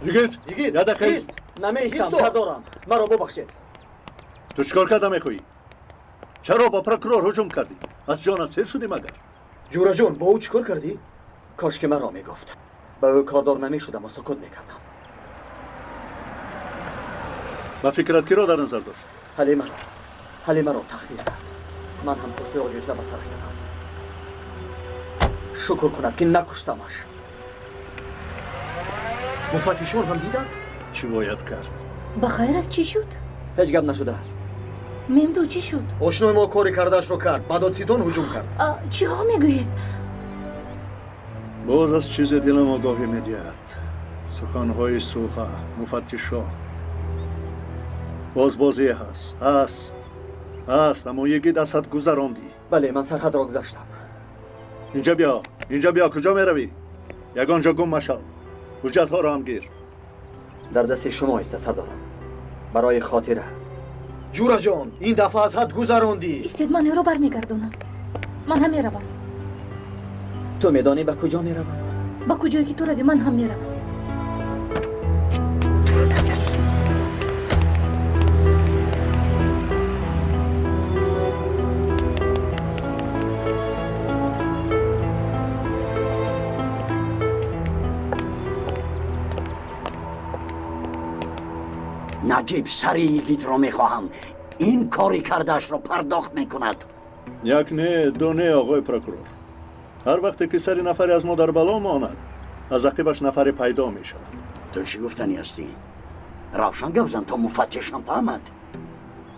Йигит, Йигит, як дақиқа ист. Ист. Намеистам, Исто. Сардорам, маро бубахшед. Ту чӣ кор карда мехоҳӣ? Чаро ба прокурор ҳуҷум кардӣ? Аз ҷонат сер шудӣ магар? Ҷураҷон, бо ӯ чӣ кор кардӣ? Кош ки маро мегуфт. Ба ӯ кордор намешудам ва сукут мекардам. Ба фикрат киро дар назар дошт? Ҳалимаро. Ҳалимаро таҳқир кард. Ман ҳам курсиро гирифта ба сараш задам. Шукр кунад, ки накуштамаш. Муфаттишон ҳам диданд? Чӣ бояд кард? Ба хайр аст, чӣ шуд? Ҳеҷ гап нашудааст. Мемду, чӣ шуд? Ошнои мо кори кардаашро кард, ба додситон ҳуҷум кард. Чиҳо мегӯед? Боз аз чизе дилам огоҳӣ медиҳад. Суханҳои Суҳа, муфаттишо. Боз бозие ҳаст, ҳаст, ҳаст, аммо йигит аз ҳад гузарондӣ. Бале, ман сарҳадро гузаштам. Инҷа биё, инҷа биё, куҷо меравӣ? Ягон ҷо гум машав. Ҳуҷҷатҳоро ҳам гир. Дар дасти шумо иста, сардорам. Барои хотира. Ҷураҷон, ин дафъа аз ҳад гузарондӣ. Истед, ман ӯро бармегардонам. Ман ҳам меравам. Ту медонӣ ба куҷо меравам? Ба куҷое ки ту равӣ, ман ҳам меравам. Наҷиб, сари йигитро мехоҳам. Ин кори кардаашро пардохт мекунад. Як не, ду не, оғои прокурор. Ҳар вақте ки сари нафаре аз мо дар бало монад, аз ақибаш нафаре пайдо мешавад. Ту чӣ гуфтанӣ ҳастӣ? Равшан гап зан, то муфаттишам фаҳмад.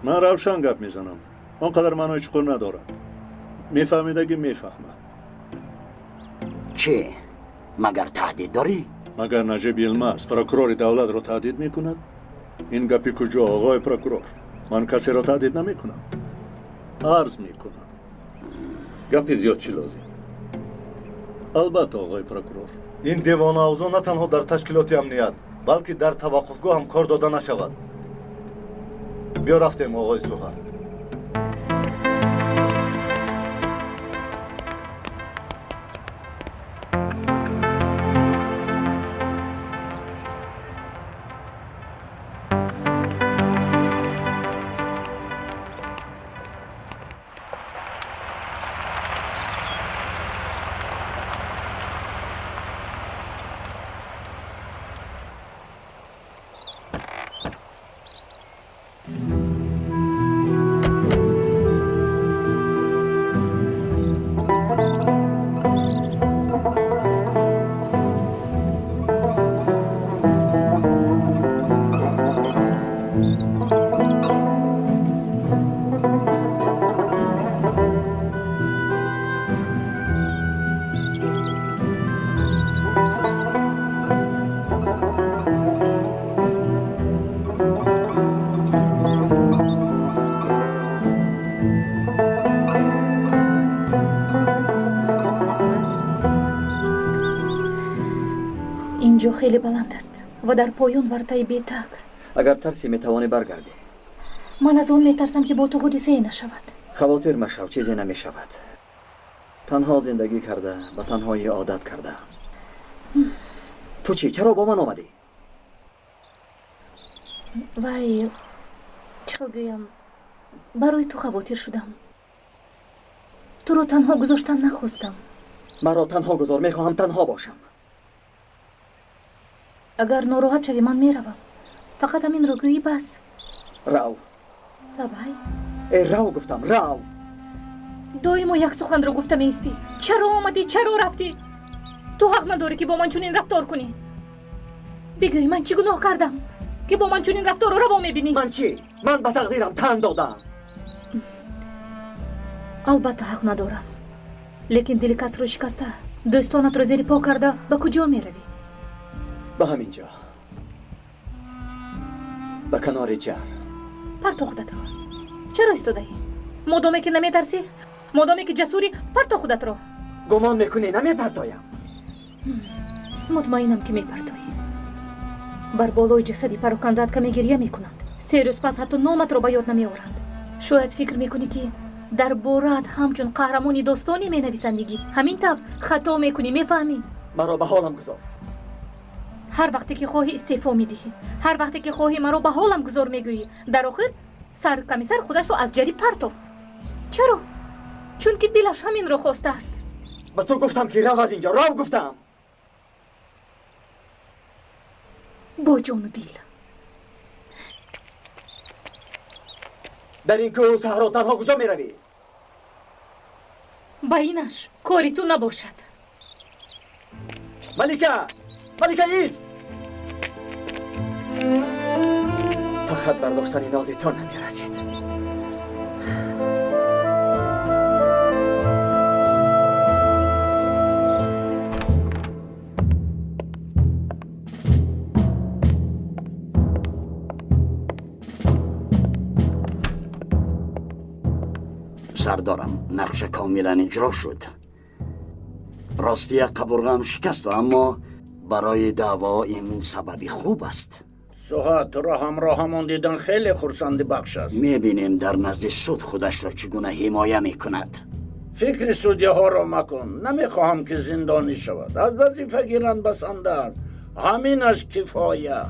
Ман равшан гап мезанам. Он қадар маънои чуқур надорад. Мефаҳмидагӣ мефаҳмад. Чӣ? Магар таҳдид дорӣ? Магар Наҷиб Йилмаз прокурори давлатро таҳдид мекунад? Ин гапи куҷо, оғои прокурор? Ман касеро таҳдид намекунам. Арз мекунам. Гапи зиёд чӣ лозим? Албатта, оғои прокурор. Ин девонаавзо на танҳо дар ташкилоти амният, балки дар таваққуфгоҳ ҳам кор дода нашавад. Биё рафтем, оғои Суҳа. Инҷо хеле баланд аст ва дар поён вартаи бетак. Агар тарсӣ, метавонӣ баргардӣ. Ман аз он метарсам, ки бо ту ҳодисае нашавад. Хавотир машав, чизе намешавад. Танҳо зиндагӣ карда, ба танҳоӣ одат кардаам. Ту чӣ? Чаро бо ман омадӣ? Вай, чӣ хел гӯям, барои ту хавотир шудам. Туро танҳо гузоштан нахостам. Маро танҳо гузор, мехоҳам танҳо бошам. Агар нороҳат шавӣ, ман меравам. Фақат ҳаминро гӯӣ, бас. Рав. Лабай. Э, рав гуфтам, рав. Доимо як суханро гуфта меистӣ. Чаро омадӣ, чаро рафтӣ? Ту ҳақ надорӣ, ки бо ман чунин рафтор кунӣ. Бигӯй, ман чӣ гуноҳ кардам, ки бо ман чунин рафторро раво мебинӣ? Ман чӣ? Ман ба тақдирам тан додам. Албатта, ҳақ надорам, лекин дили касро шикаста, дӯстонатро зери по карда, ба куҷо меравӣ? Ба ҳамин ҷо, ба канори ҷар. Парто худатро. Чаро истодаӣ? Модоме ки наметарсӣ, модоме ки ҷасурӣ, парто худатро. Гумон мекунӣ намепартоям? Мутмаинам, ки мепартоӣ. Бар болои ҷасади парокандаат каме гирья мекунанд, 3 рӯз пас ҳатто номатро ба ёд намеоранд. Шояд фикр мекунӣ, ки дар бораат ҳамчун қаҳрамони достонӣ менависанд, йигит. Ҳамин тавр хато мекунӣ, мефаҳмӣ? Маро ба ҳолам гузор. Ҳар вақте ки хоҳӣ истеъфо медиҳӣ, ҳар вақте ки хоҳӣ маро ба ҳолам гузор мегӯӣ. Дар охир саркомиссар худашро аз ҷариб партофт. Чаро? Чунки дилаш ҳаминро хостааст. Ба ту гуфтам ки рав аз инҷо, рав гуфтам. Бо ҷону дил. Дар ин кӯҳу саҳро танҳо куҷо меравӣ? Ба инаш кори ту набошад. Малика! Малика ист! Фақат бардоштани нози ту намерасид. Сардорам, нақша комилан иҷро шуд. Рости як қабурғаам шикаст, аммо барои даъво ин сабаби хуб аст. Суҳа, туро ҳамроҳамон дидан хеле хурсандибахш аст. Мебинем дар назди суд худашро чӣ гуна ҳимоя мекунад. Фикри судяҳоро макун. Намехоҳам ки зиндонӣ шавад. Аз вазифа гиранд басанда аст. Ҳаминаш кифоя.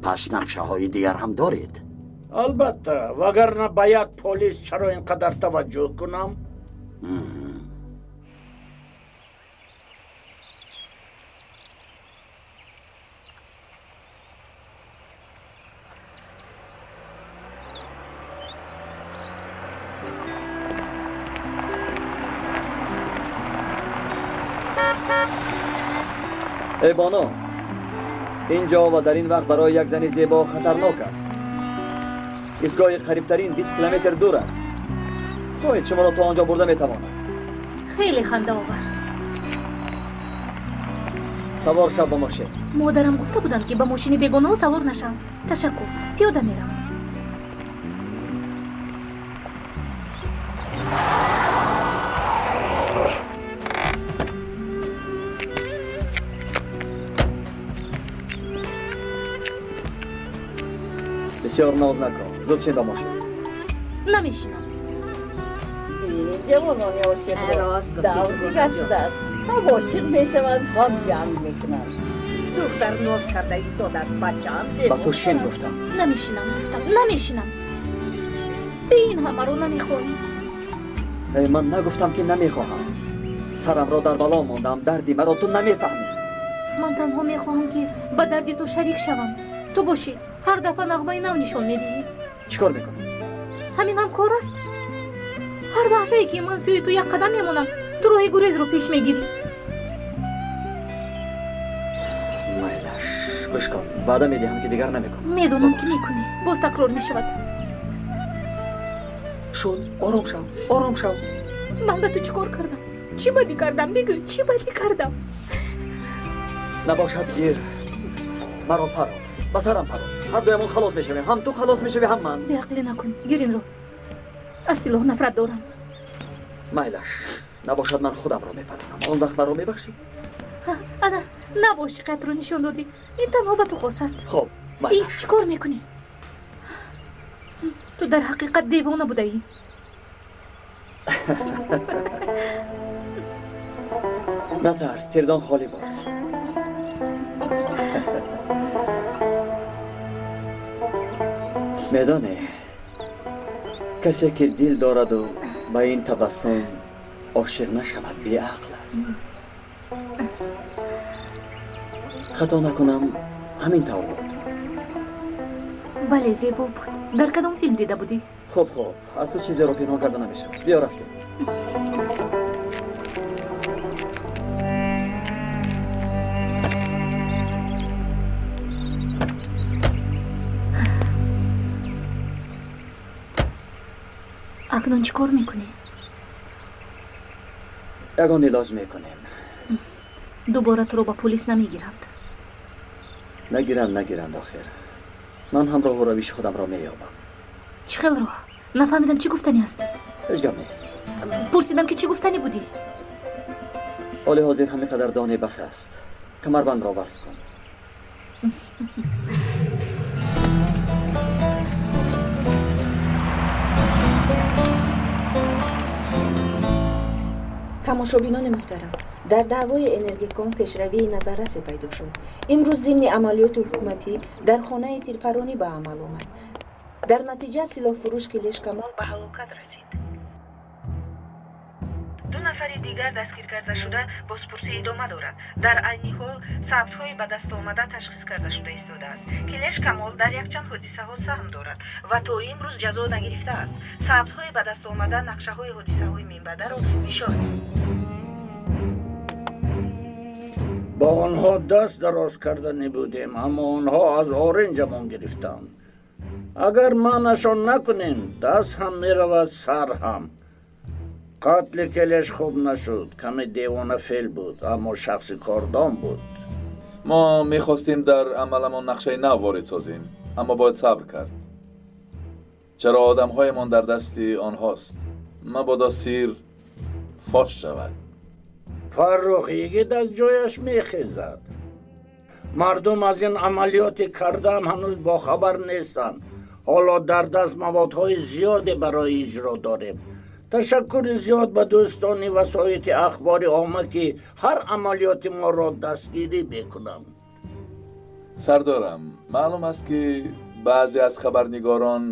Пас нақшаҳои дигар ҳам доред? Албатта, вагарна ба як полис чаро ин қадар таваҷҷӯҳ кунам? Эй боно, ин ҷо ва дар ин вақт барои як зани зебо хатарнок аст. Истгоҳи қарибтарин 20 километр дур аст. Хоҳед шуморо то он ҷо бурда метавонам. Хеле хандаовар. Савор шав ба мошин. Модарам гуфта буданд, ки ба мошини бегонаҳо савор нашав. Ташаккур, пиёда меравам. Бисёр ноз накун, зуд шин ба мошин. Намешинам. Ин ҷавонони ошиқро давр дигар шудааст. Ҳам ошиқ мешаванд, ҳам ҷанг мекунанд. Духтар ноз карда истодааст, бачаам зебо. Ба ту шин гуфтам. Намешинам гуфтам, намешинам. Бе ин ҳамаро намехоҳӣ. Эй, ман нагуфтам ки намехоҳам. Сарамро дар бало мондам, дарди маро ту намефаҳмӣ. Ман танҳо мехоҳам ки ба дарди ту шарик шавам. Ту бошӣ, ҳар дафъа нағмаи нав нишон медиҳӣ. Чӣ кор мекунам? Ҳамин ҳам кор аст. Ҳар лаҳзае ки ман сӯи ту як қадам мемонам, ту роҳи гурезро пеш мегирӣ. Майлаш, гӯш кун, ваъда медиҳам ки дигар намекунам. Медонам ки мекунӣ. Боз такрор мешавад. Шуд, ором шав, ором шав. Ман ба ту чӣ кор кардам? Чӣ бадӣ кардам? Бигӯ, чӣ бадӣ кардам? Набошад гир, маро паро, ба сарам паро. Ҳар дуямон халос мешавем. Ҳам ту халос мешавӣ, ҳам ман. Беақлӣ накун, гир инро. Аз силоҳ нафрат дорам. Майлаш, набошад ман худамро мепаронам. Он вақт маро мебахшӣ? Ана, нав ошиқиятро нишон додӣ. Ин танҳо ба ту хос аст. Хоб, майлаш. Ис, чӣ кор мекунӣ? Ту дар ҳақиқат девона будаӣ. Натарс, тирдон холӣ буд. Медонӣ, касе ки дил дораду ба ин табассум ошиқ нашавад, беақл аст. Хато накунам, ҳамин тавр буд. Бале, зебо буд. Дар кадом филм дида будӣ? Хуб, хуб, аз ту чизеро пинҳон карда намешавад. Биё рафтем. Акнун чӣ кор мекунӣ? Ягон илоҷ мекунем. Дубора туро ба полис намегиранд. Нагиранд, нагиранд охир. Ман ҳам роҳу равиши худамро меёбам. Чӣ хел роҳ? Нафаҳмидам чӣ гуфтанӣ ҳастӣ. Ҳеҷ гап нест. Пурсидам ки чӣ гуфтанӣ будӣ? Ҳоли ҳозир ҳамин қадар доне бас аст. Камарбандро васл кун. Тамошобинони муҳтарам, Дар даъвои Энергикон пешравии назаррасе пайдо шуд. Имрӯз зимни амалиёти ҳукуматӣ дар хонаи тирпаронӣ ба амал омад. Дар натиҷа силоҳфурӯш Келеш Камол ба ҳалокат расид. Ду нафари дигар дастгир карда шуда, бозпурсӣ идома дорад. Дар айни ҳол сабтҳои ба даст омада ташхис карда шуда истодааст. Келеш Камол дар якчанд ҳодисаҳо саҳм дорад ва то имрӯз ҷазо нагирифтааст. Сабтҳои ба даст омада нақшаҳои ҳодисаҳои минбаъдаро нишон Бо онҳо даст дароз карда набудем, аммо онҳо аз оринҷамон гирифтанд. Агар манъашон накунем, даст ҳам меравад, сар ҳам. Қатли Келеш хуб нашуд, каме девона феъл буд, аммо шахси кордон буд. Мо мехостем дар амаламон нақшаи нав ворид созем, аммо бояд сабр кард. Чаро одамҳоямон дар дасти онҳост. Мабодо сир фош шавад. Фаррух йигит аз ҷояш мехезад. Мардум аз ин амалиёти кардаам ҳанӯз бохабар нестанд. Ҳоло дар даст маводҳои зиёде барои иҷро дорем. Ташаккури зиёд ба дӯстони васоити ахбори омма, ки ҳар амалиёти моро дастгирӣ мекунанд. Сардорам, маълум аст, ки баъзе аз хабарнигорон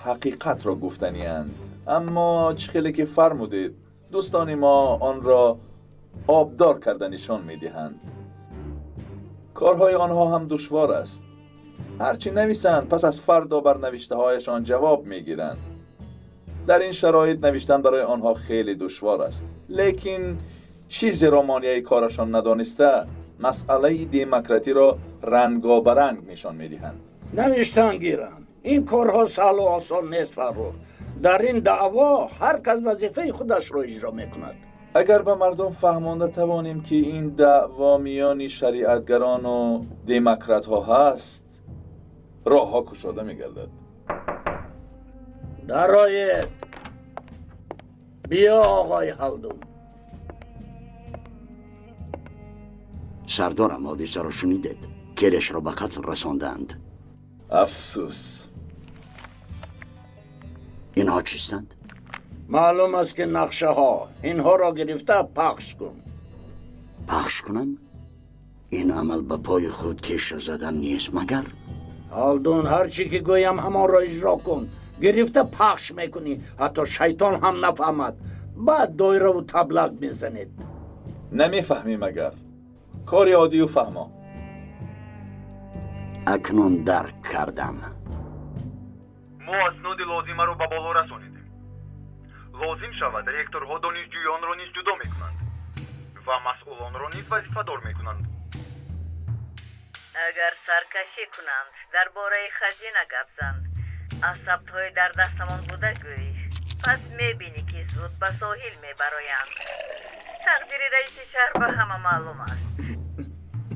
ҳақиқатро гуфтанианд, аммо чӣ хеле ки фармудед, дӯстони мо онро обдор карда нишон медиҳанд. Корҳои онҳо ҳам душвор аст. Ҳарчи нависанд, пас аз фардо бар навиштаҳояшон ҷавоб мегиранд. Дар ин шароит навиштан барои онҳо хеле душвор аст. Лекин чизеро монеаи корашон надониста, масъалаи демократиро рангобаранг нишон медиҳанд. Навиштан гиранд. Ин корҳо саҳлу осон нест, Фаррух. Дар ин даъво ҳар кас вазифаи худашро иҷро мекунад. Агар ба мардум фаҳмонда тавонем, ки ин даъво миёни шариатгарону демократҳо ҳаст, роҳҳо кушода мегардад. Дароед. Биё, оғои Ҳалдун. Сардорам, ҳодисаро шунидед. Келешро ба қатл расондаанд. Афсӯс. Инҳо чистанд? Маълум аст, ки нақшаҳо. Инҳоро гирифта пахш кун. Пахш кунам? Ин амал ба пои худ теша задан нест, магар? Ҳалдун, ҳар чӣ ки гӯям, ҳамонро иҷро кун. Гирифта пахш мекунӣ, ҳатто шайтон ҳам нафаҳмад. Баъд доираву таблак мезанед. Намефаҳмӣ магар? Кори оддию фаҳмо. Акнун дарк кардам. Мо асноди лозимаро ба боло расонидем. Лозим шавад, ректорҳо донишҷӯёнро низ ҷудо мекунанд ва масъулонро низ вазифадор мекунанд. Агар саркашӣ кунанд, дар бораи хазина гап зан. Аз сабтҳои дар дастамон буда гӯй. Пас мебинӣ, ки зуд ба соҳил мебароянд. Тақдири раиси шаҳр ба ҳама маълум аст.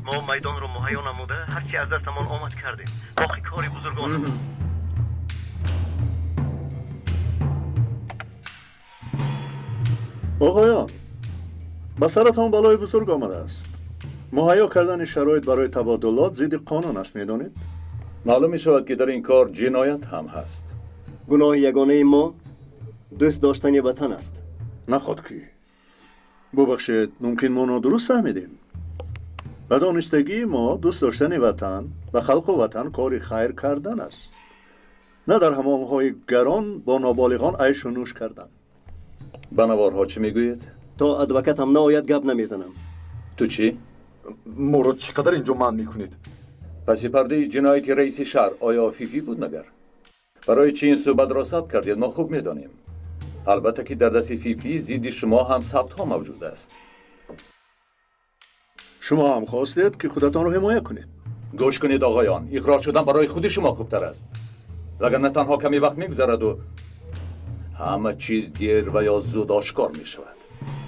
Мо майдонро муҳайё намуда, ҳарчи аз дастамон омад кардем. Боқӣ кори бузургон. Оғоён, ба саратон балои бузург омадааст. Муҳайё кардани шароит барои табодулот зидди қонун аст, медонед? Маълум мешавад, ки дар ин кор ҷиноят ҳам ҳаст. Гуноҳи ягонаи мо дӯст доштани ватан аст. Наход ки. Бубахшед, мумкин мо нодуруст фаҳмидем. Ба донистагии мо дӯст доштани ватан ба халқу ватан кори хайр кардан аст, на дар ҳамомҳои гарон бо ноболиғон айшу нӯш кардан. Ба наворҳо чӣ мегӯед? То адвокатам наояд, гап намезанам. Ту чӣ? Моро чӣ қадар инҷо манъ мекунед? Паси пардаи ҷинояти раиси шаҳр оё Фифӣ буд магар? Барои чӣ ин суҳбатро сабт кардед, мо хуб медонем. Албатта, ки дар дасти Фифӣ зидди шумо ҳам сабтҳо мавҷуд аст. Шумо ҳам хостед, ки худатонро ҳимоя кунед. Гӯш кунед, оғоён, иқрор шудан барои худи шумо хубтар аст. Вагарна танҳо каме вақт мегузараду ҳама чиз дер ва ё зуд ошкор мешавад.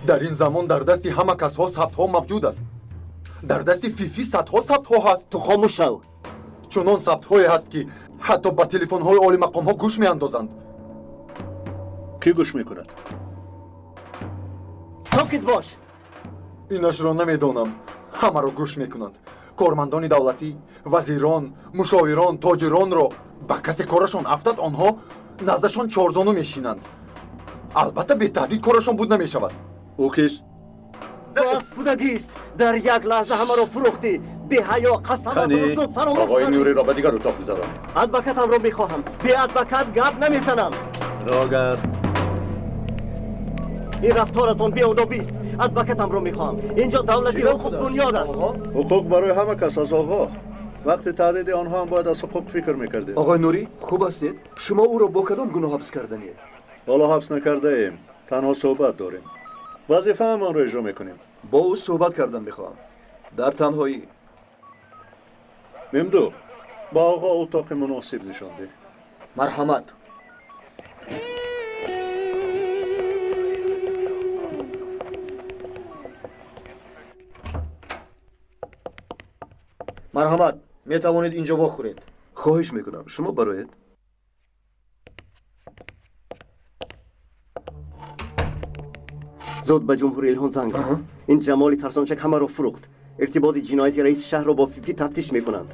Дар ин замон дар дасти ҳама касҳо сабтҳо мавҷуд аст. Дар дасти Фифӣ садҳо сабтҳо ҳаст. Ту хомӯш шав. Чунон сабтҳое ҳаст, ки ҳатто ба телефонҳои олимақомҳо гӯш меандозанд. Кӣ гӯш мекунад? Сокит бош. Инашро намедонам. Ҳамаро гӯш мекунанд. Кормандони давлатӣ, вазирон, мушовирон, тоҷиронро. Ба касе корашон афтад, онҳо наздашон чорзону мешинанд. Албатта, бетаҳдид корашон буд намешавад. Ӯ кист? Бас будагист. Дар як лаҳза ҳамаро фурӯхтӣ. Беҳаё, қасаматро зуд фаромӯш Оғои кардӣ. Нуриро ба дигар утоқ гузаронед. Адвокатамро мехоҳам. Бе адвокат гап намезанам. Рогард. Ин рафторатон беодобист. Адвокатамро мехоҳам. Инҷо давлати ҳуқуқ бунёд аст. Ҳуқуқ барои ҳама кас аст, оғо. Вақти таҳдиди онҳо ҳам бояд аз ҳуқуқ фикр мекардем. Оғои Нурӣ, хуб ҳастед? Шумо ӯро бо кадом гуноҳ ҳабс карданед? Ҳоло ҳабс накардаем, танҳо суҳбат дорем. Вазифаамонро иҷро мекунем. Бо ӯ суҳбат кардан мехоҳам. Дар танҳоӣ. Мемду, ба оғо утоқи муносиб нишон деҳ. Марҳамат. Марҳамат, метавонед инҷо вохӯред. Хоҳиш мекунам, шумо бароед. Зуд ба Ҷумҳури Илҳон занг зад. Ин Ҷамоли тарсончак ҳамаро фурӯхт. Иртиботи ҷинояти раиси шаҳрро бо Фифи тафтиш мекунанд.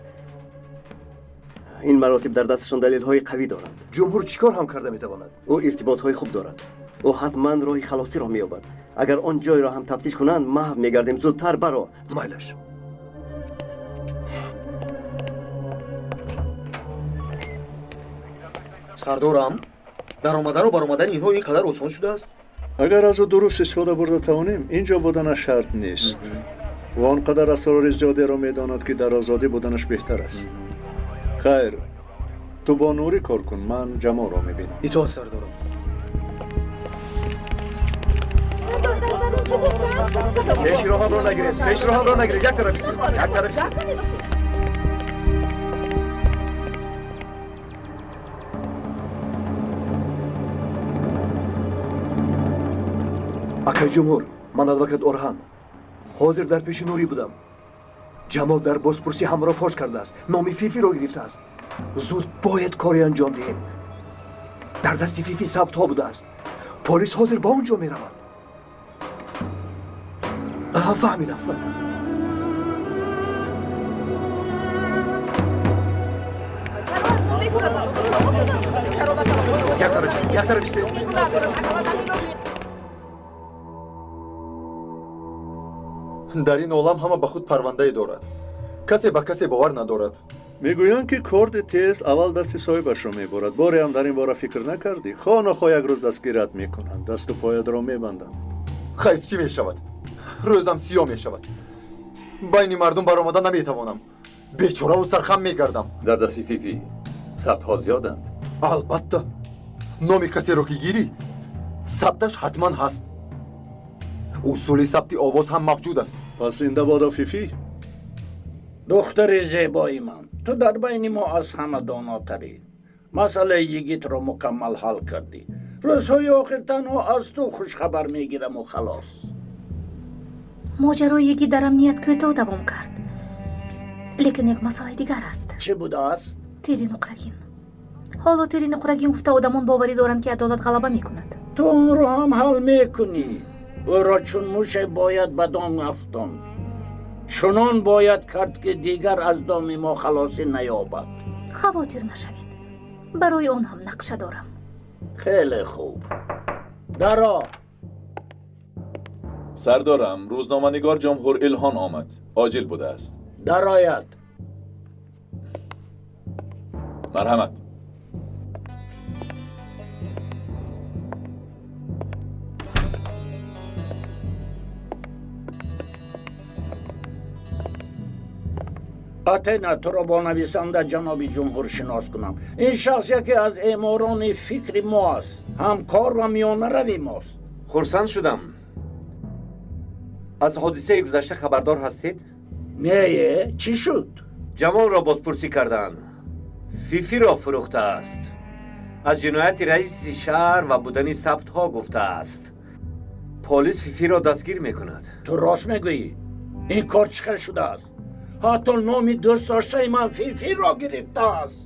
Ин маротиб дар дасташон далелҳои қавӣ доранд. Ҷумҳур чӣ кор ҳам карда метавонад? Ӯ иртиботҳои хуб дорад. Ӯ ҳатман роҳи халосиро меёбад. Агар он ҷойро ҳам тафтиш кунанд, маҳв мегардем. Зудтар баро. Майлаш. Сардорам, даромадану баромадани инҳо ин қадар осон шудааст? Агар аз ӯ дуруст истифода бурда тавонем, ин ҷо буданаш шарт нест. Ӯ он қадар асрори зиёдеро медонад, ки дар озодӣ буданаш беҳтар аст. Хайр, ту бо Нурӣ кор кун, ман Ҷамолро мебинам. Итоат, сардорам. Пеши роҳамро нагиред, пеши роҳамро нагиред. Як тараф истед, як тараф истед. Акай Ҷумҳур, ман адвокат Орҳан. Ҳозир дар пеши Нурӣ будам. Ҷамол дар бозпурсӣ ҳамаро фош кардааст. Номи Фифиро гирифтааст. Зуд бояд коре анҷом диҳем. Дар дасти Фифи сабтҳо будааст. Полис ҳозир ба он ҷо меравад. Фаҳмидам, фаҳмидам. Як тараф истед, як тараф истед. Дар ин олам ҳама ба худ парвандае дорад. Касе ба касе бовар надорад. Мегӯянд, ки корди тез аввал дасти соҳибашро мебурад. Боре ҳам дар ин бора фикр накардӣ? Хоҳ нохоҳ як рӯз дастгират мекунанд, дасту поятро мебанданд. Хайр, чӣ мешавад? Рӯзам сиёҳ мешавад. Байни мардум баромада наметавонам. Бечораву сархам мегардам. Дар дасти Фифи сабтҳо зиёданд. Албатта, номи касеро ки гирӣ, сабташ ҳатман ҳаст. Усули сабти овоз ҳам мавҷуд аст. Пас зинда бодо Фифи. Духтари зебои ман, ту дар байни мо аз ҳама донотарӣ. Масъалаи йигитро мукаммал ҳал кардӣ. Рӯзҳои охир танҳо аз ту хушхабар мегираму халос. Моҷарои йигит дар амният кӯтоҳ давом кард. Лекин як масъалаи дигар аст. Чӣ будааст? Тири нуқрагин. Ҳоло тири нуқрагин гуфта одамон боварӣ доранд, ки адолат ғалаба мекунад. Ту онро ҳам ҳал мекунӣ. Ӯро чун муше бояд ба дом афтонд. Чунон бояд кард, ки дигар аз доми мо халосӣ наёбад. Хавотир нашавед. Барои он ҳам нақша дорам. Хеле хуб. Даро. Сардорам, рӯзноманигор Ҷумҳур Илҳон омад. Оҷил будааст. Дарояд. Марҳамат. Атена, туро бо нависанда ҷаноби Ҷумҳур шинос кунам. Ин шахс яке аз эъморони фикри мо аст, ҳамкор ва миёнарави мост. Хурсанд шудам. Аз ҳодисаи гузашта хабардор ҳастед? Не, чӣ шуд? Ҷамолро бозпурсӣ карданд. Фифиро фурӯхтааст. Аз ҷинояти раиси шаҳр ва будани сабтҳо гуфтааст. Полис Фифиро дастгир мекунад. Ту рост мегӯӣ? Ин кор чӣ хел шудааст? Ҳатто номи дӯстдоштаи ман Фифиро гирифтааст.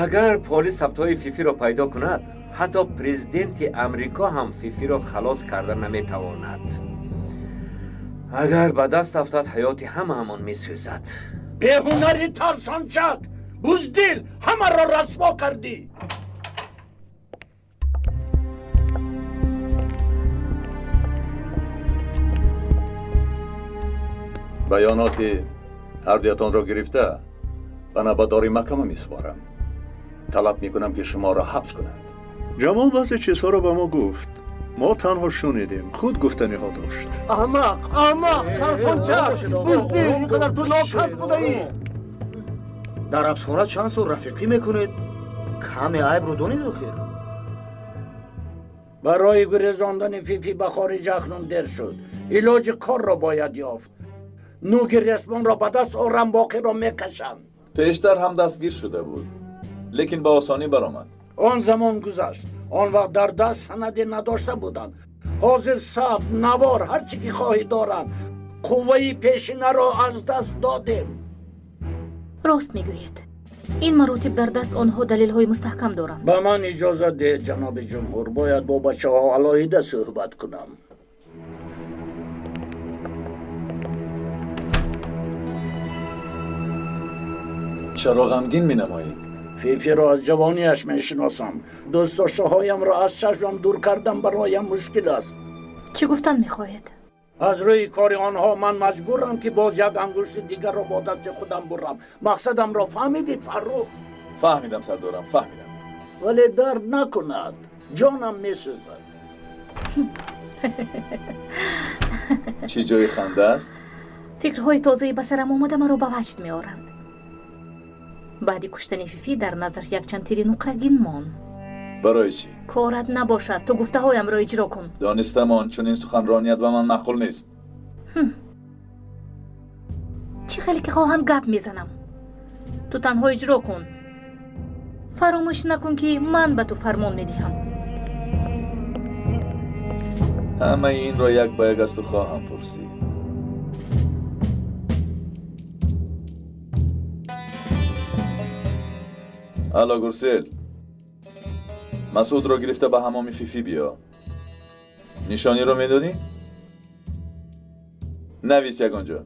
Агар полис сабтҳои Фифиро пайдо кунад, ҳатто президенти Амрико ҳам Фифиро халос карда наметавонад. Агар ба даст афтад, ҳаёти ҳамаамон месӯзад. Беҳунари тарсончак, буздил, ҳамаро расво кардӣ. Баёноти ҳардуятонро гирифта ба навбатдори маҳкама месупорам. Талаб мекунам, ки шуморо ҳабс кунанд. Ҷамол баъзе чизҳоро ба мо гуфт. Мо танҳо шунидем, худ гуфтаниҳо дошт. Аҳмақ, аҳмақ, тарсончак, буздил, ин қадар ту нокас будаӣ. Дар ҳабсхона чанд сол рафиқӣ мекунед, каме айбро донед охир. Барои гурезондани Фифи ба хориҷ акнун дер шуд. Илоҷи корро бояд ёфт. Нуги ресмонро ба даст орам, боқиро мекашам. Пештар ҳам дастгир шуда буд, лекин ба осонӣ баромад. Он замон гузашт. Он вақт дар даст санаде надошта буданд. Ҳозир сабт, навор, ҳар чӣ ки хоҳӣ доранд. Қувваи пешинаро аз даст додем. Рост мегӯед. Ин маротиб дар даст онҳо далелҳои мустаҳкам доранд. Ба ман иҷозат диҳед, ҷаноби ҷумҳур, бояд бо бачаҳо алоҳида суҳбат кунам. Чаро ғамгин менамоед? Фифиро аз ҷавониаш мешиносам. Дӯстдоштаҳоямро аз чашмам дур кардам бароям мушкил аст. Чӣ гуфтан мехоҳед? Аз рӯи кори онҳо ман маҷбурам, ки боз як ангушти дигарро бо дасти худам бурам. Мақсадамро фаҳмидӣ, Фаррух? Фаҳмидам, сардорам, фаҳмидам. Вале дард накунад, ҷонам месӯзад. Чӣ ҷои ханда аст? Фикрҳои тозаи ба сарам омада маро ба ваҷд меоранд. Баъди куштани Фифи дар наздаш якчанд тири нуқрагин монд. Барои чӣ? Корат набошад, ту гуфтаҳоямро иҷро кун. Донистамон, чунин суханроният ба ман маъқул нест. Чӣ хеле ки хоҳам гап мезанам. Ту танҳо иҷро кун. Фаромӯш накун, ки ман ба ту фармон медиҳам. Ҳамаи инро як ба як аз ту хоҳам пурсид. Алло, Гурсел. Масъудро гирифта ба ҳамоми Фифи биё. Нишониро медонӣ? Навис ягон ҷо.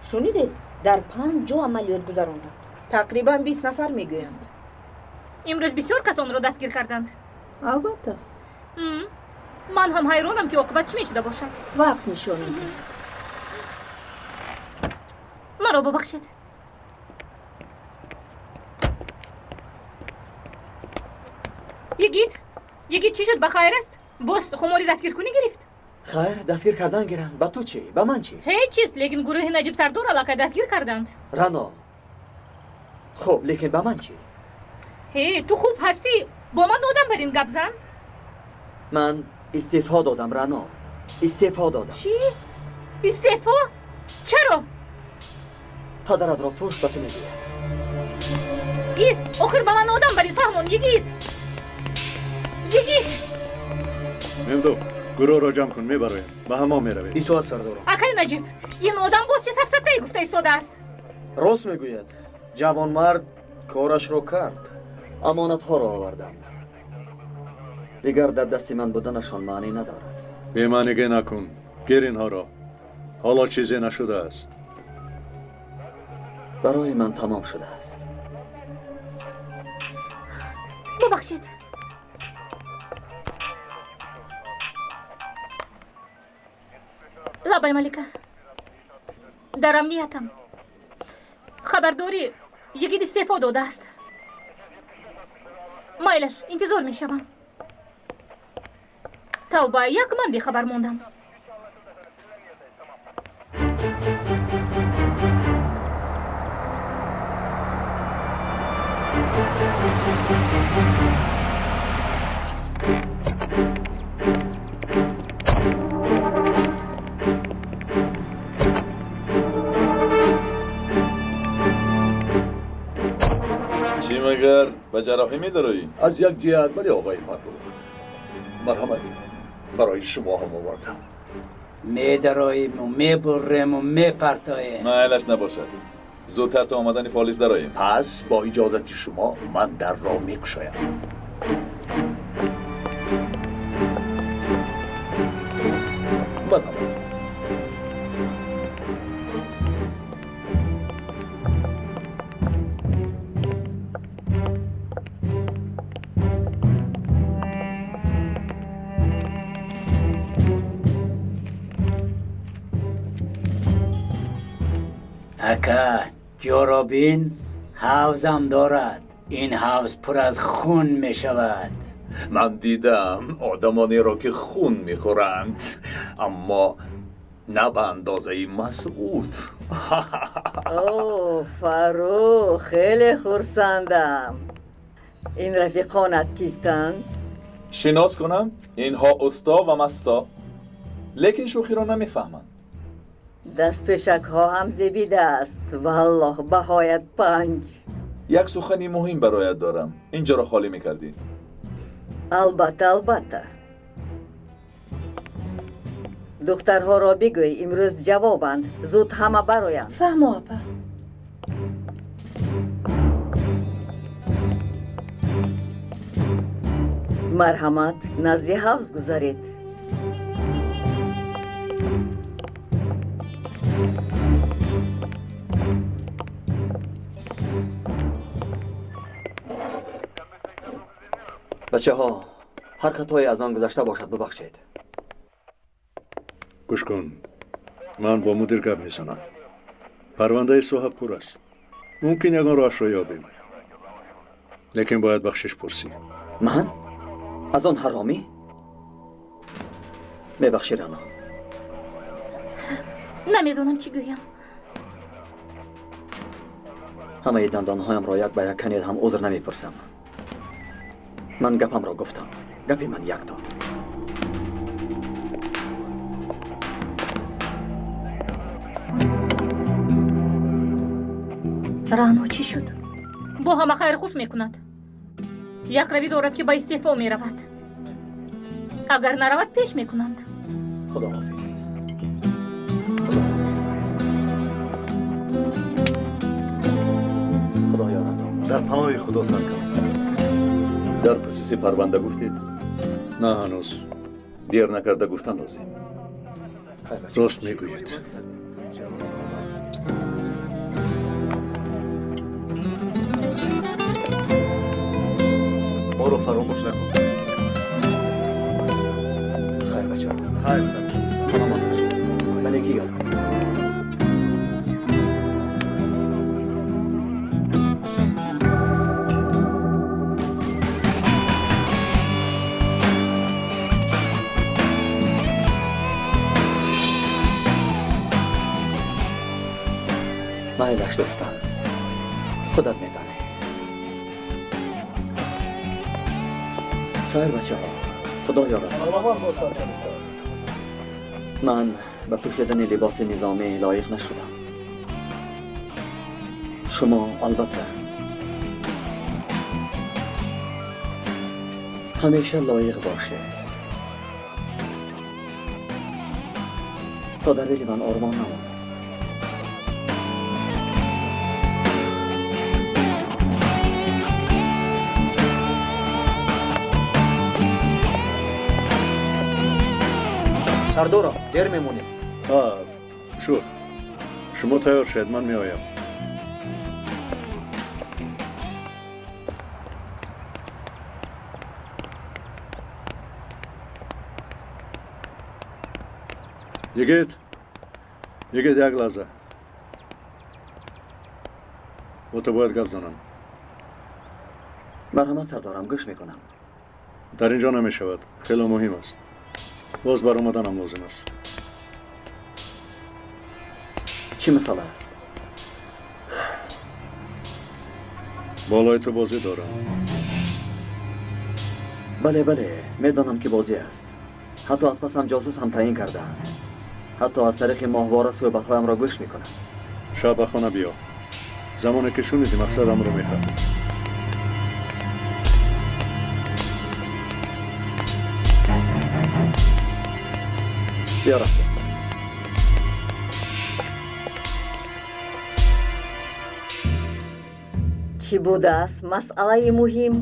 Шунидед? Дар 5 ҷо амалиёт гузаронданд. Тақрибан 20 нафар мегӯянд. Имрӯз бисёр касонро дастгир карданд. Албатта. Ман ҳам ҳайронам, ки оқибат чӣ мешуда бошад. Вақт нишон медиҳад. Маро бубахшед. Йигит, Йигит, чӣ шуд? Ба хайр аст? Боз хумори дастгиркунӣ гирифт? Хайр, дастгир кардан гиранд. Ба ту чӣ? Ба ман чӣ? Ҳеҷ чиз, лекин гурӯҳи Наҷиб Сардор аллакай дастгир карданд. Рано. Хуб, лекин ба ман чӣ? Ҳе, ту хуб ҳастӣ? Бо ман одам бар ин гап зан. Ман истеъфо додам, Рано. Истеъфо додам. Чӣ? Истеъфо? Чаро? Падаратро пурс, ба ту мегӯяд. Ист, охир ба ман одам бар ин фаҳмон, Йигит. Йигит! Мемду, гурӯҳро ҷамъ кун, мебароем. Ба ҳамом меравем. Итоат, сардорам. Акай Наҷиб, ин одам боз чӣ сафсатае гуфта истодааст? Рост мегӯяд. Ҷавонмард корашро кард. Амонатҳоро овардам. Дигар дар дасти ман буданашон маънӣ надорад. Бемаъниге накун. Гир инҳоро. Ҳоло чизе нашудааст. Барои ман тамом шудааст. Бубахшед. Лабай, Малика. Дар амниятам. Хабардорӣ, Йигит истеъфо додааст. Майлаш, интизор мешавам. Тавба, як ман бехабар мондам. Чӣ магар ба ҷарроҳӣ медароӣ? Аз як ҷиҳат бале, оғои Фаррух. Марҳамат, барои шумо ҳам овардам. Медароиму мебуррему мепартоем. Майлаш набошад. Зудтар то омадани полис дароем. Пас бо иҷозати шумо ман дарро мекушоям. Марҳамат. Ака, ҷоро бин, ҳавзам дорад. Ин ҳавз пур аз хун мешавад. Ман дидам одамонеро ки хун мехӯранд, аммо на ба андозаи Масъуд. О, Фаррух, хеле хурсандам. Ин рафиқонат кистанд? Шинос кунам, инҳо усто ва масто, лекин шӯхиро намефаҳманд. Дастпешакҳо ҳам зебидааст. Валлоҳ, баҳоят 5. Як сухани муҳим бароят дорам. Инҷоро холӣ мекардӣ. Албатта, албатта. Духтарҳоро бигӯй, имрӯз ҷавобанд. Зуд ҳама бароянд. Фаҳмо, апа. Марҳамат, назди ҳавз гузаред. Бачаҳо, ҳар хатое аз ман гузашта бошад, бубахшед. Гӯш кун, ман бо мудир гап мезанам. Парвандаи соҳа пур аст. Мумкин ягон роҳашро ёбем, лекин бояд бахшиш пурсӣ. Ман? Аз он ҳаромӣ? Мебахшӣ, Рано. Намедонам чӣ гӯям. Ҳамаи дандонҳоямро як ба як канед ҳам узр намепурсам. Ман гапамро гуфтам. Гапи ман якто. Рано, чӣ шуд? Бо ҳама хайрхуш мекунад. Як равӣ дорад, ки ба истеъфо меравад. Агар наравад, пеш мекунанд. Худоҳофиз. Худоҳофиз. Худо ёратон бод. Дар паноҳи Худо, саркомиссар. Дар хусуси парванда гуфтед? На, ҳанӯз. Дер накарда гуфтан лозим. Рост мегӯед. Моро фаромӯш накун, саркомиссар. Хайр, бачаҳо. Хайр, саркомиссар. Саломат бошед. Ба некӣ ёд кунед. Майлаш, дӯстам, худат медонӣ. Хайр, бачаҳо, худо ёратон. Саломат бош, саркомиссар. Ман ба пӯшидани либоси низомӣ лоиқ нашудам. Шумо албатта ҳамеша лоиқ бошед, то дар дили ман ормон намонад. Сардорам, дер мемонем. Шуд. Шумо тайёр шавед, ман меоям. Йигит, йигит, як лаҳза. Бо ту бояд гап занам. Марҳамат, сардорам, гӯш мекунам. Дар ин ҷо намешавад, хеле муҳим аст. Боз баромаданам лозим аст. Чӣ масъала аст? Болои ту бозӣ дорам. Бале, бале, медонам ки бозӣ аст. Ҳатто аз пасам ҷосус ҳам таъин кардаанд. Ҳатто аз тариқи моҳвора суҳбатҳоямро гӯш мекунанд. Шаб ба хона биё. Замоне ки шунидӣ, мақсадамро мефаҳмӣ. Биё, рафтем. Чӣ будааст масъалаи муҳим?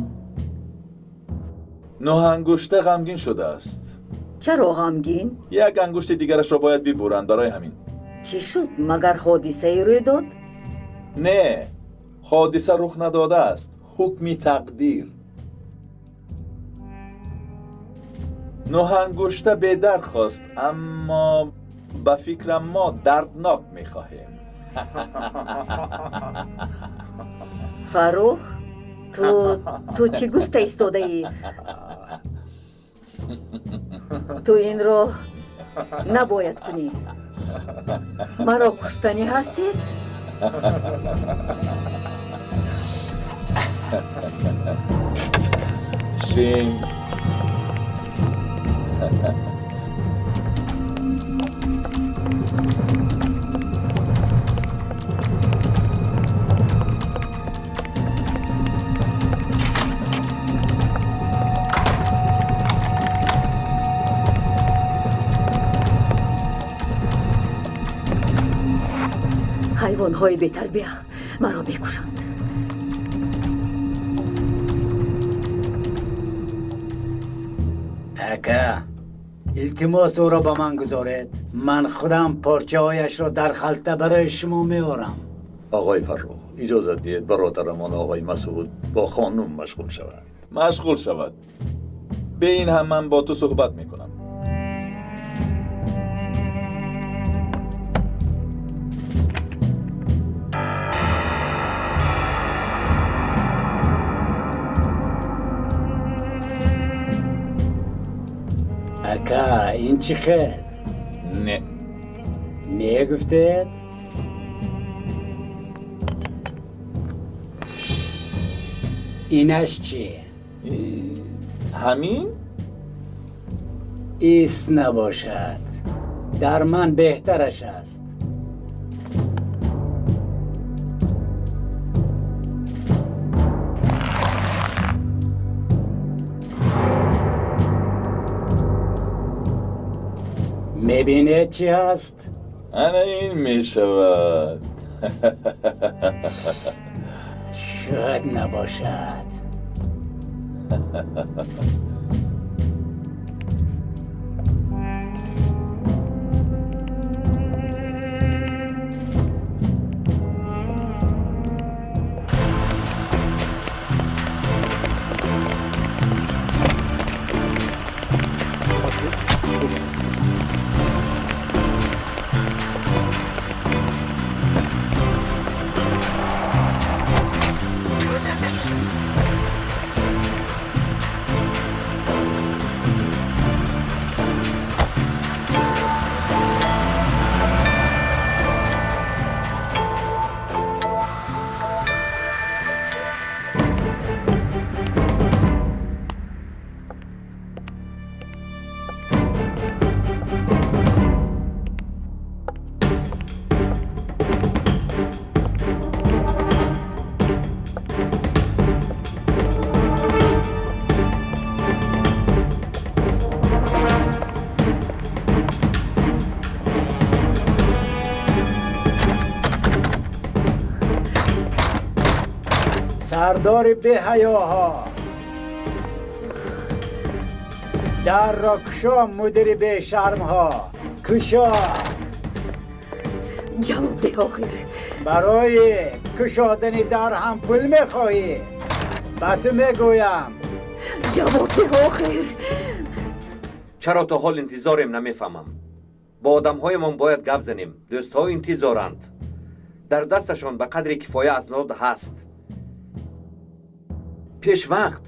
Нӯҳангушта ғамгин шудааст. Чаро ғамгин? Як ангушти дигарашро бояд бибуранд барои ҳамин. Чӣ шуд? Магар ҳодисае рӯй дод? Не, ҳодиса рух надодааст. Ҳукми тақдир. Нӯҳангушта бедард хост, аммо ба фикрам мо дарднок мехоҳем. Фаррух, ту чӣ гуфта истодаӣ? Ту инро набояд кунӣ. Маро куштанӣ ҳастед? Шин. Ҳайвонҳои бетарбия маро мекушанд. Ака, илтимос ӯро ба ман гузоред. Ман худам порчаҳояшро дар халта барои шумо меорам. Оғои Фаррух, иҷозат диҳед бародарамон оғои Масъуд бо хонум машғул шавад. Машғул шавад. Бе ин ҳам ман бо ту суҳбат мекунам. Ака, ин чӣ хел? Не. Не гуфтед? Инаш чӣ? Ҳамин? Ис набошад. Дар ман беҳтараш аст. Мебинед чӣ ҳаст? Ана ин мешавад. Шояд набошад. Сардори беҳаёҳо, дарро кушо, мудири бешармҳо, кушо. Ҷавоб деҳ охир. Барои кушодани дар ҳам пул мехоҳӣ? Ба ту мегӯям. Ҷавоб деҳ охир. Чаро то ҳол интизорем намефаҳмам. Бо одамҳоямон бояд гап занем. Дӯстҳо интизоранд. Дар дасташон ба қадри кифоя аснод ҳаст. Пешвақт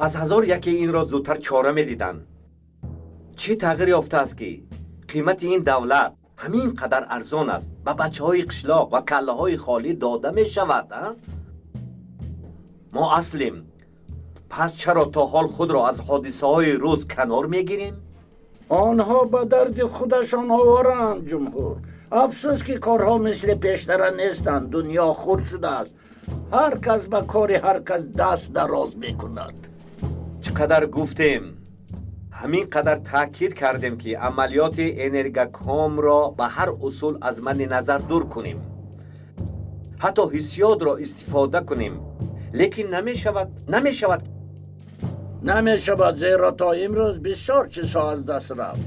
аз ҳазор яке инро зудтар чора медиданд. Чӣ тағйир ёфтааст ки қимати ин давлат ҳамин қадар арзон аст, ба бачаҳои қишлоқ ва каллаҳои холӣ дода мешавад? Мо аслем. Пас чаро то ҳол худро аз ҳодисаҳои рӯз канор мегирем? Онҳо ба дарди худашон овораанд, ҷумҳур. Афсӯс ки корҳо мисли пештара нестанд. Дунё хурд шудааст. Ҳар кас ба кори ҳар кас даст дароз мекунад. Чӣ қадар гуфтем, ҳамин қадар таъкид кардем ки амалиёти энергокомро ба ҳар усул аз мадди назар дур кунем, ҳатто ҳиссиётро истифода кунем, лекин намешавад, намешавад, намешавад, зеро то имрӯз бисёр чизҳо аз даст рафт.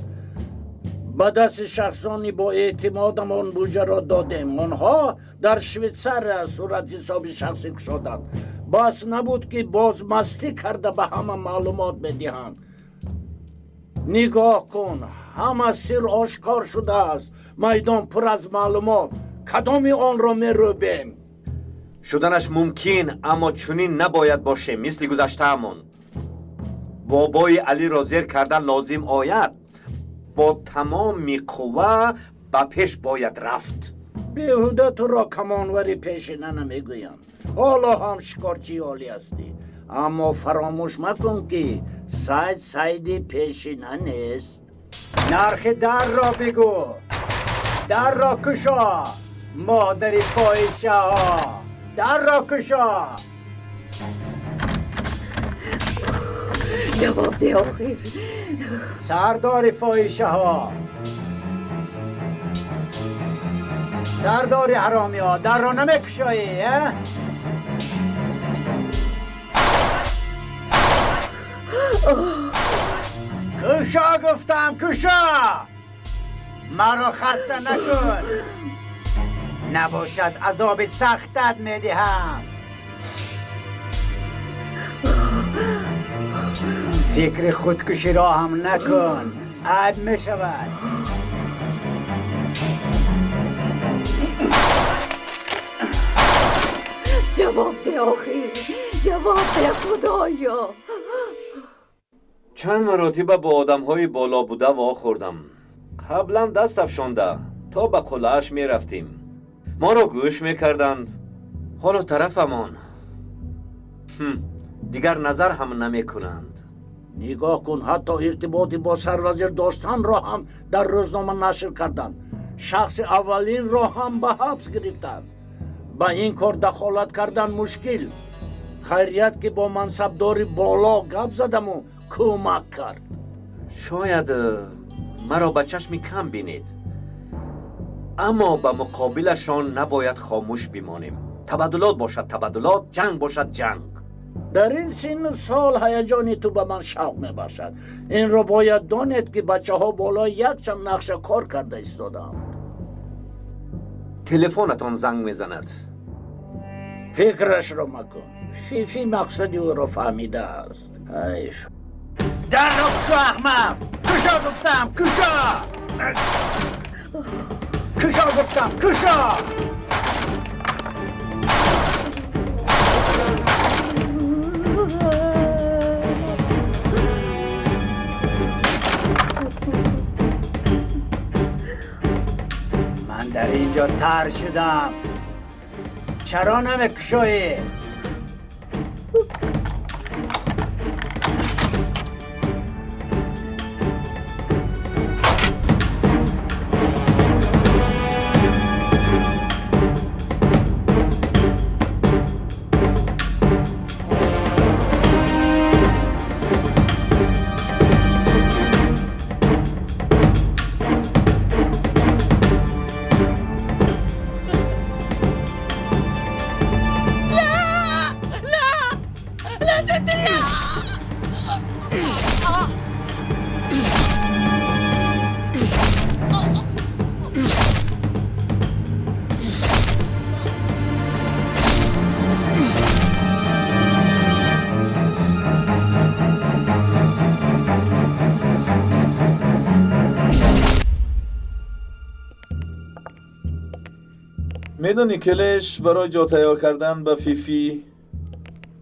Ба дасти шахсони бо эътимодамон буҷаро додем. Онҳо дар Швейтсария суратҳисоби шахсӣ кушоданд. Бас набуд ки бозмастӣ карда ба ҳама маълумот медиҳанд. Нигоҳ кун, ҳама сир ошкор шудааст. Майдон пур аз маълумот. Кадоми онро мерӯбем? Шуданаш мумкин, аммо чунин набояд бошем, мисли гузаштаамон. Бобои Алиро зер кардан лозим ояд, бо тамоми қувва ба пеш бояд рафт. Беҳуда туро камонвари пешина намегӯянд. Ҳоло ҳам шикорчии олӣ ҳастӣ, аммо фаромӯш макун, ки сайд сайди пешина нест. Нархи дарро бигӯ, дарро кушо, модари фоҳишаҳо, дарро кушо. Ҷавоб деҳ охир. Сардори фоҳишаҳо, сардори ҳаромиҳо, дарро намекушоӣ, а? Кушо гуфтам, кушо! Маро хаста накун, набошад азоби сахтат медиҳам. Фикри худкуширо ҳам накун, айб мешавад. Ҷавоб деҳ охир, ҷавоб деҳ, худоё. Чанд маротиба бо одамҳои боло буда вохӯрдам. Қаблан даст афшонда то ба қуллааш мерафтем. Моро гӯш мекарданд. Ҳоло тарафамон дигар назар ҳам намекунанд. Нигоҳ кун, ҳатто иртиботи бо сарвазир доштанро ҳам дар рӯзнома нашр карданд. Шахси аввалинро ҳам ба ҳабс гирифтанд. Ба ин кор дахолат кардан мушкил. Хайрият, ки бо мансабдори боло гап задаму кӯмак кард. Шояд маро ба чашми кам бинед, аммо ба муқобилашон набояд хомӯш бимонем. Табаддулот бошад табаддулот, ҷанг бошад ҷанг. Дар ин синну сол ҳаяҷони ту ба ман шавқ мебахшад. Инро бояд донед, ки бачаҳо болои якчанд нақша кор карда истодаанд. Телефонатон занг мезанад. Фикрашро макун. Фифи мақсади ӯро фаҳмидааст. Ҳайф. Дарро кушо, аҳмақ! Кушо гуфтам, кушо! Кушо гуфтам, кушо! Ман дар ин ҷо тар шудам. Чаро намекушоӣ? Медонӣ, Келеш барои ҷо тайёр кардан ба Фифи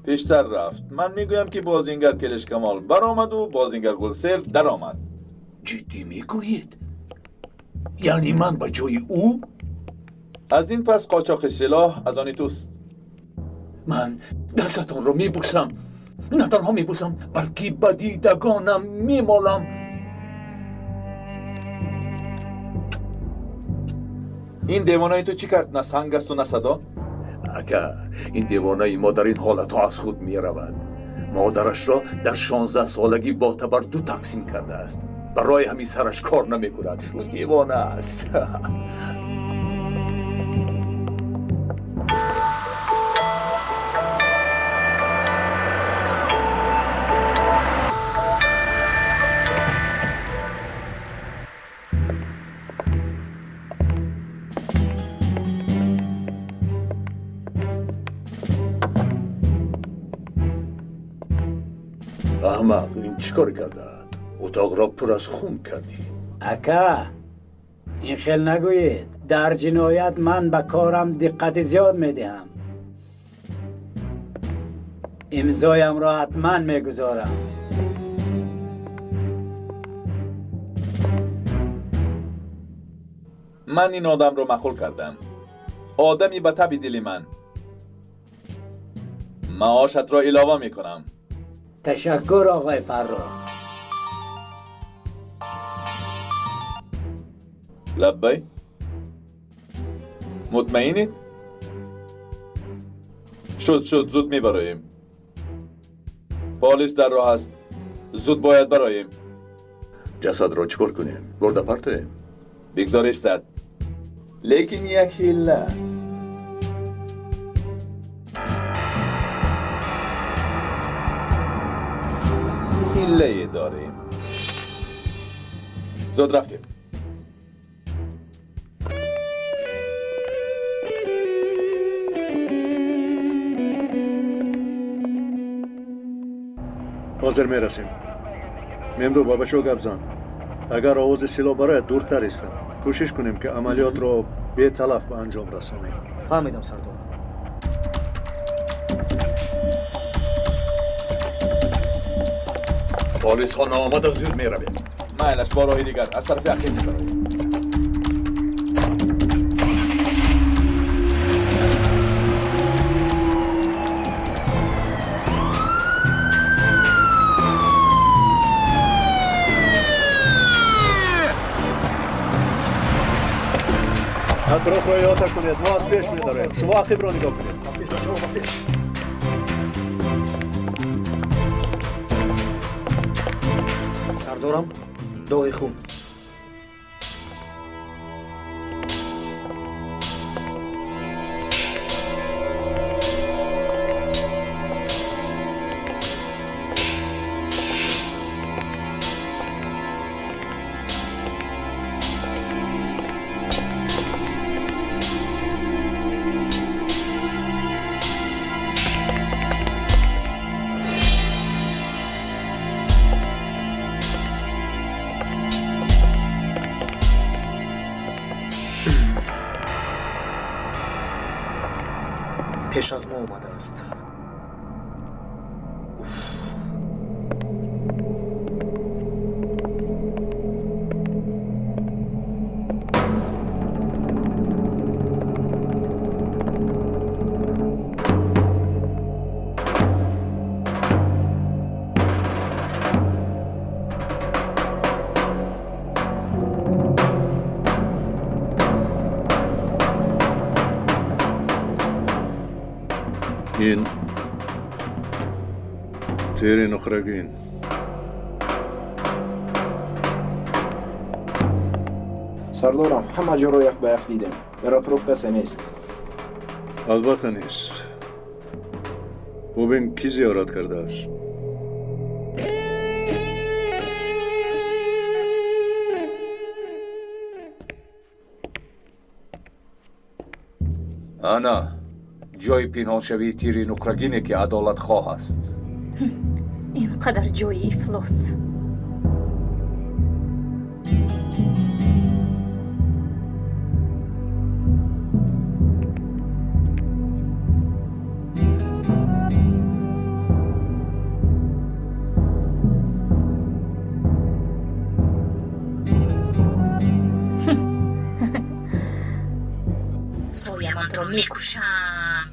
пештар рафт. Ман мегӯям, ки бозингар Келеш Камол баромаду бозингар Гулсер даромад. Ҷиддӣ мегӯед? Яъне ман ба ҷои ӯ? Аз ин пас қочоқи силоҳ аз они туст. Ман дастатонро мебӯсам. На танҳо мебӯсам, балки ба дидагонам мемолам. Ин девонаи ту чӣ кард? На санг асту на садо? Ака, ин девонаи мо дар ин ҳолатҳо аз худ меравад. Модарашро дар 16 солагӣ бо табар ду тақсим кардааст. Барои ҳамин сараш кор намекунад. Ӯ девона аст. Аҳмақ, ин чӣ кор кардаад? Утоқро пур аз хун кардӣ. Ака, Ин хел нагӯед. Дар ҷиноят ман ба корам диққати зиёд медиҳам. Имзоямро ҳатман мегузорам. Ман ин одамро маъқул кардам. Одами ба таби дили ман. Маошатро илова мекунам. Ташаккур, оғои Фаррух. Лаббай. Мутмаинед? Шуд, шуд, зуд мебароем. Полис дар роҳ аст. Зуд бояд бароем. Ҷасадро чӣ кор кунем? Бурда партоем? Бигзор истад. Лекин як ҳилла. Ҳиллае дорем. Зуд рафтем. Ҳозир мерасем. Мемду, ба бачаҳо гап зан. Агар овози силоҳ барояд, дуртар истам. Кӯшиш кунем, ки амалиётро беталаф ба анҷом расонем. Фаҳмидам, сардор. Полисҳо наомада, зуд меравем. Майлаш, бо роҳи дигар аз тарафи ақиб мебароем. Атрофро иҳота кунед, мо аз пеш медароем. Шумо ақибро нигоҳ кунед. Ба пеш, бачаҳо, ба пеш. Сардорам, доғи хун. Пеш аз мо омадааст. Ин тири нуқрагин. Сардорам, ҳама ҷоро як ба як дидем. Дар атроф касе нест. Албатта нест. Бубин, кӣ зиёрат кардааст. Ана ҷои пинҳоншавии тири нуқрагине, ки адолатхоҳ аст. Ин қадар ҷои ифлос. Соямонро мекушам.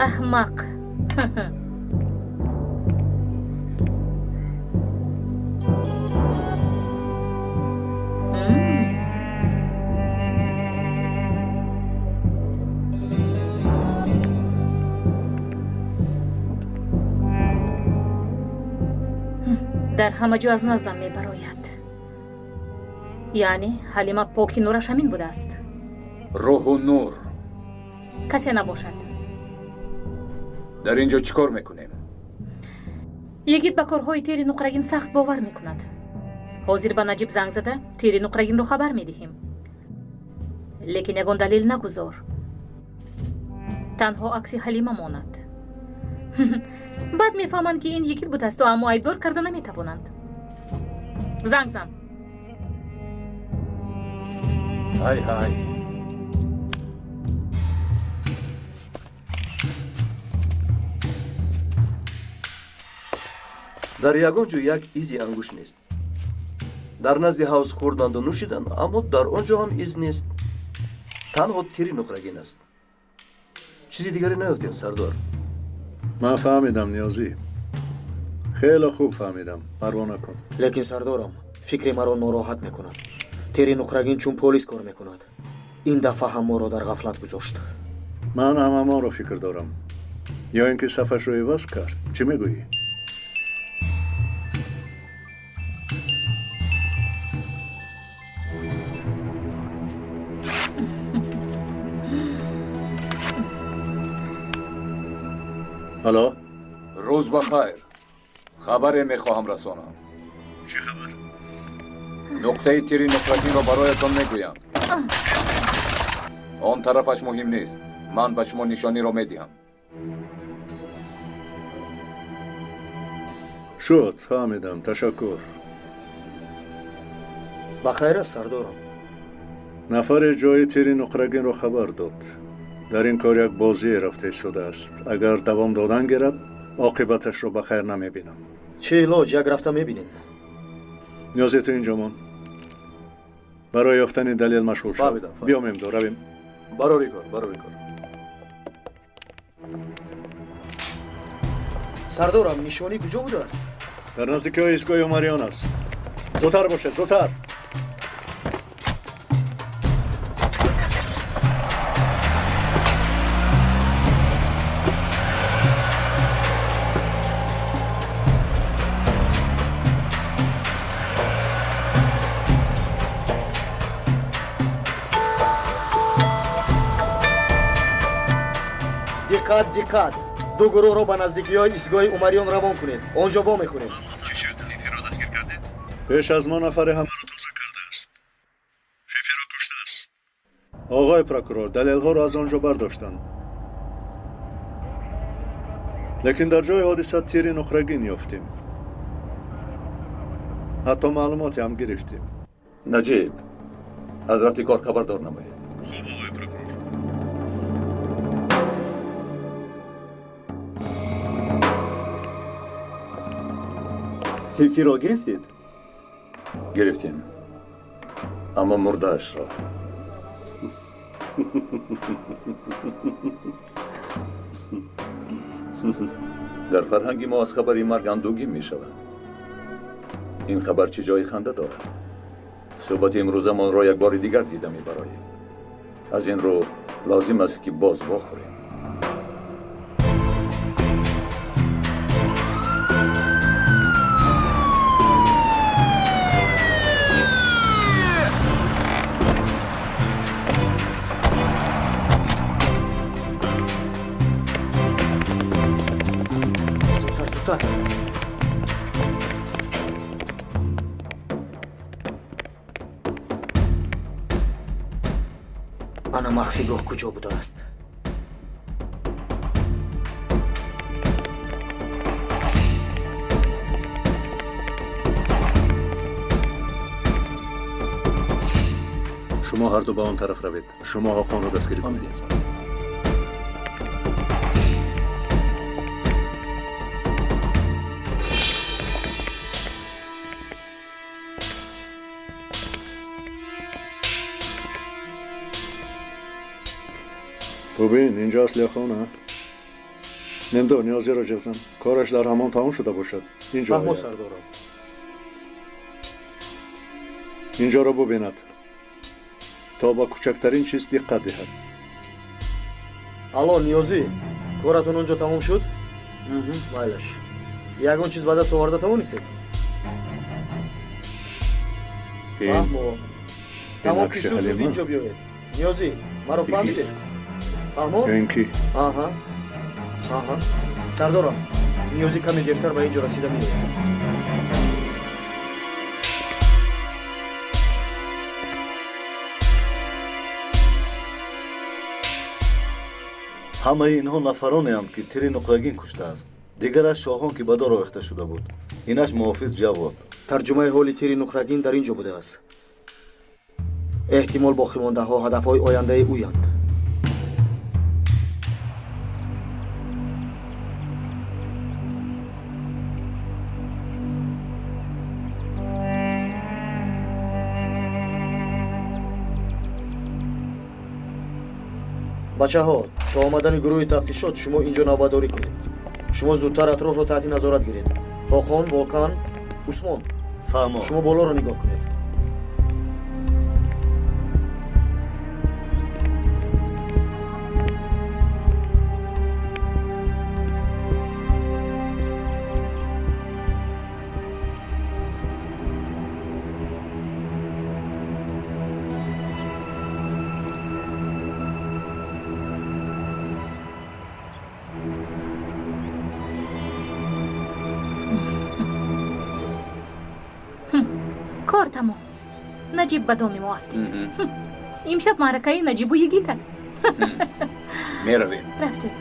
Аҳмақ. Дар ҳама ҷо аз наздам мебарояд. Яъне Ҳалима поки нураш ҳамин будааст. Рӯҳу нур. Касе набошад. Дар ин ҷо чӣ кор мекунем? Йигит ба корҳои тири нуқрагин сахт бовар мекунад. Ҳозир ба Наҷиб занг зада тири нуқрагинро хабар медиҳем. Лекин ягон далел нагузор. Танҳо акси Ҳалима монад. Баъд мефаҳманд, ки ин йигит будасту, аммо айбдор карда наметавонанд. Занг зан. Ҳай ҳай. Дар ягон ҷо як изи ангушт нест. Дар назди ҳавз хӯрданду нӯшиданд, аммо дар он ҷо ҳам из нест. Танҳо тири нуқрагин аст. Чизи дигаре наёфтем, сардор. Ман фаҳмидам, Ниёзӣ. Хеле хуб фаҳмидам. Парво накун. Лекин сардорам, фикри маро нороҳат мекунад. Тири нуқрагин чун полис кор мекунад. Ин дафъа ҳам моро дар ғафлат гузошт. Ман ҳам ҳамонро фикр дорам. Ё ин ки сафашро иваз кард. Чӣ мегӯӣ? Алло? Рӯз ба хайр. Хабаре мехоҳам расонам. Чӣ хабар? Нуқтаи тири нуқрагинро бароятон мегӯям. Он тарафаш муҳим нест. Ман ба шумо нишониро медиҳам. Шуд, фаҳмидам. Ташаккур. Ба хайр аст, сардорам. Нафаре ҷои тири нуқрагинро хабар дод. Дар ин кор як бозие рафта истодааст. Агар давом додан гирад, оқибаташро ба хайр намебинам. Чӣ илоҷ, як рафта мебинем. Ниёзе, ту инҷо мон. Барои ёфтани далел машғул шав. Биё, Мемдо, равем. Барори кор, барори кор. Сардорам, нишонӣ куҷо будааст? Дар наздикиҳои истгоҳи Умариён аст. Зудтар бошед, зудтар. Диққат, диққат! Ду гурӯҳро ба наздикиҳои истгоҳи Умариён равон кунед. Он ҷо вомехӯрем. Чӣ шуд? Фифиро дастгир кардед? Пеш аз мо нафаре ҳамаро тоза кардааст. Фифиро куштааст. Оғои прокурор, далелҳоро аз он ҷо бардоштанд. Лекин дар ҷои ҳодиса тири нуқрагин ёфтем. Ҳатто маълумоте ҳам гирифтем. Наҷиб, аз рафти кор хабардор намоед. Хуб, оғои прокурор. Фифиро гирифтед? Гирифтем, аммо мурдаашро. Дар фарҳанги мо аз хабари марг андӯгин мешавад. Ин хабар чӣ ҷои ханда дорад? Суҳбати имрӯзамонро як бори дигар дида мебароем. Аз ин рӯ лозим аст, ки боз вохӯрем. Зудтар, зудтар. Ана махфигоҳ куҷо будааст? Шумо ҳарду ба он тараф равед. Шумо Ҳоқонро дастгирӣ кунед. Бубин, инҷо асли хона. Мемдо, Ниёзиро ҷиғзан. Кораш дар ҳамон тамом шуда бошад. Инҷо Фаҳмо, ояд. сардорам. Инҷоро бубинад, то ба кӯчактарин чиз диққат диҳад. Алло, Ниёзӣ, коратон он ҷо тамом шуд? Майлаш. Ягон чиз ба даст оварда тавонистед? Фаҳмо. Тамом ки акси шуд, зуд Ҳалима? инҷо биёед. Ниёзӣ, маро фаҳмидед? Фаҳмо? Ё ин ки Аҳа. Аҳа. Сардорам, Ниёзӣ каме дертар ба ин ҷо расида меояд. Ҳамаи инҳо нафаронеанд, ки тири нуқрагин куштааст. Дигараш Шоҳон, ки ба дор овехта шуда буд. Инаш муҳофиз Ҷавод. Тарҷумаи ҳоли тири нуқрагин дар ин ҷо будааст. Эҳтимол боқимондаҳо ҳадафҳои ояндаи ӯянд. Бачаҳо, то омадани гурӯҳи тафтишот шумо инҷо навбатдорӣ кунед. Шумо зудтар атрофро таҳти назорат гиред. Ҳоқон, Волкан, Усмон, фаҳмо, шумо болоро нигоҳ кунед. Кор тамом. Наҷиб ба доми мо афтид. Имшаб маъракаи Наҷибу йигит аст. Меравем. Рафтем.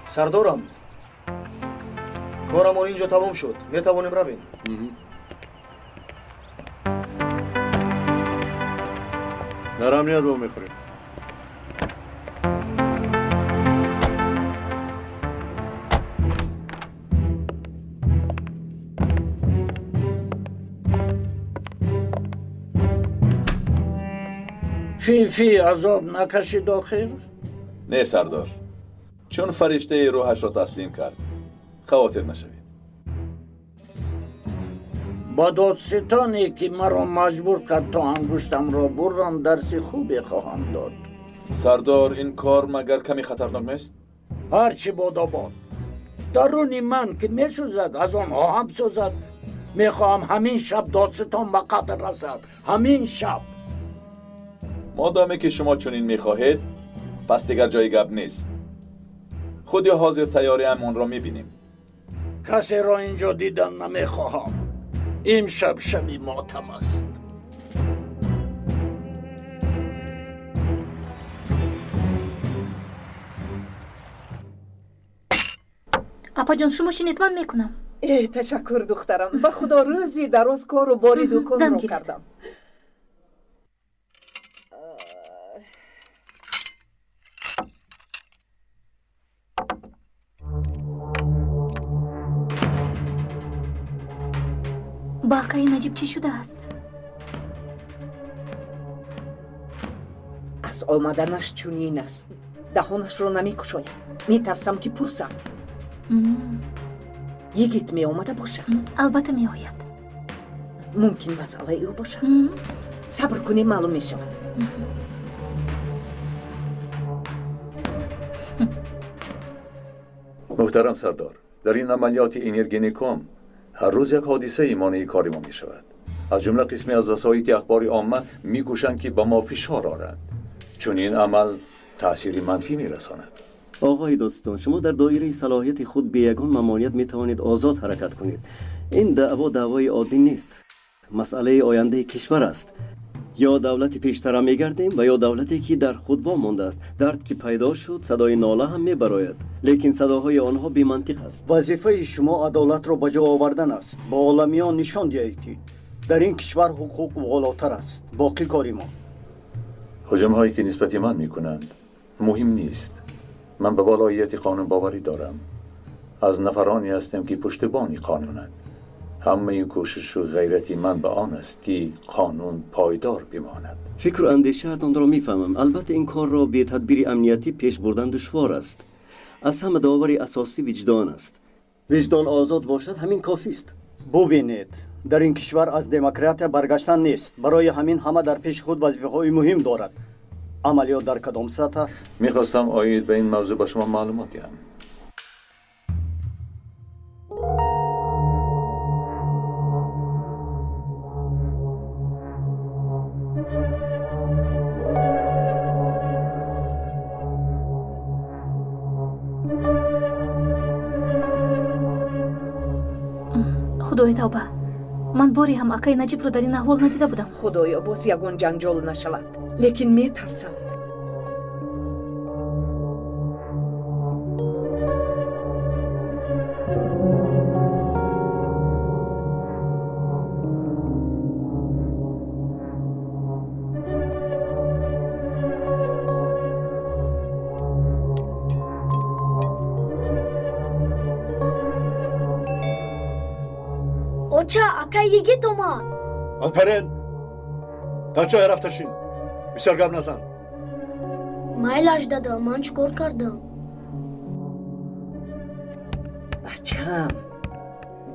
Сардорам, корамон инҷо тамом шуд. Метавонем равем. Дар амният вомехӯрем. Фифи азоб накашид охир? Не, сардор. Чун фариштаи рӯҳашро таслим кард. Хавотир нашавед. Ба додситоне ки маро маҷбур кард то ангуштамро буррам, дарси хубе хоҳам дод. Сардор, ин кор магар каме хатарнок нест? Ҳарчи бодобод. Даруни ман ки месӯзад, аз он оҳам сӯзад. Мехоҳам ҳамин шаб додситон ба қатл расад. Ҳамин шаб. Модоме ки шумо чунин мехоҳед, пас дигар ҷои гап нест. Худи ҳозир тайёриам онро мебинем. Касеро инҷо дидан намехоҳам. Имшаб шаби мотам аст. Апаҷон, шумо шинед, ман мекунам. Э, ташаккур, духтарам. Ба худо рӯзи дароз кору бори дуконро кардам. Ба акаи Наҷиб чӣ шудааст? Аз омаданаш чунин аст. Даҳонашро намекушояд. Метарсам ки пурсам. Йигит меомада бошад? Албатта меояд. Мумкин масъалаи ӯ бошад. Сабр кунем, маълум мешавад. Муҳтарам сардор, дар ин амалиёти Энергеником ҳар рӯз як ҳодисаи монеи кори мо мешавад. Аз ҷумла қисме аз васоити ахбори омма мекӯшанд ки ба мо фишор оранд. Чунин амал таъсири манфӣ мерасонад. Оғои додситон, шумо дар доираи салоҳияти худ бе ягон мамоният метавонед озод ҳаракат кунед. Ин даъво даъвои оддӣ нест. Масъалаи ояндаи кишвар аст. Ё давлати пештара мегардем ва ё давлате ки дар худ вомондааст. Дард ки пайдо шуд, садои нола ҳам мебарояд. Лекин садоҳои онҳо бемантиқ аст. Вазифаи шумо адолатро ба ҷо овардан аст. Ба оламиён нишон диҳед ки дар ин кишвар ҳуқуқ волотар аст. Боқӣ кори мо. ҳуҷумҳое ки нисбати ман мекунанд муҳим нест. Ман ба волоияти қонун боварӣ дорам. Аз нафароне ҳастам ки пуштибони қонунанд. Ҳамаи кӯшишу ғайрати ман ба он аст ки қонун пойдор бимонад. Фикру андешаатонро мефаҳмам. Албатта ин корро бетадбири амниятӣ пеш бурдан душвор аст. Аз ҳама довари асосӣ виҷдон аст. Виҷдон озод бошад, ҳамин кофист. Бубинед, дар ин кишвар аз демократия баргаштан нест. Барои ҳамин ҳама дар пеши худ вазифаҳои муҳим дорад. Амалиёт дар кадом сатҳ аст? Мехостам оид ба ин мавзӯъ ба шумо маълумот диҳам. Худои тавба, ман боре ҳам акаи Наҷибро дар ин аҳвол надида будам. Худоё, боз ягон ҷанҷол нашавад. Лекин метарсам. Акай Йигит омад. Алперен, дар ҷоя рафта шин. Бисёр гап назан. Майлаш, дада, ман чӣ кор кардам? Бачам,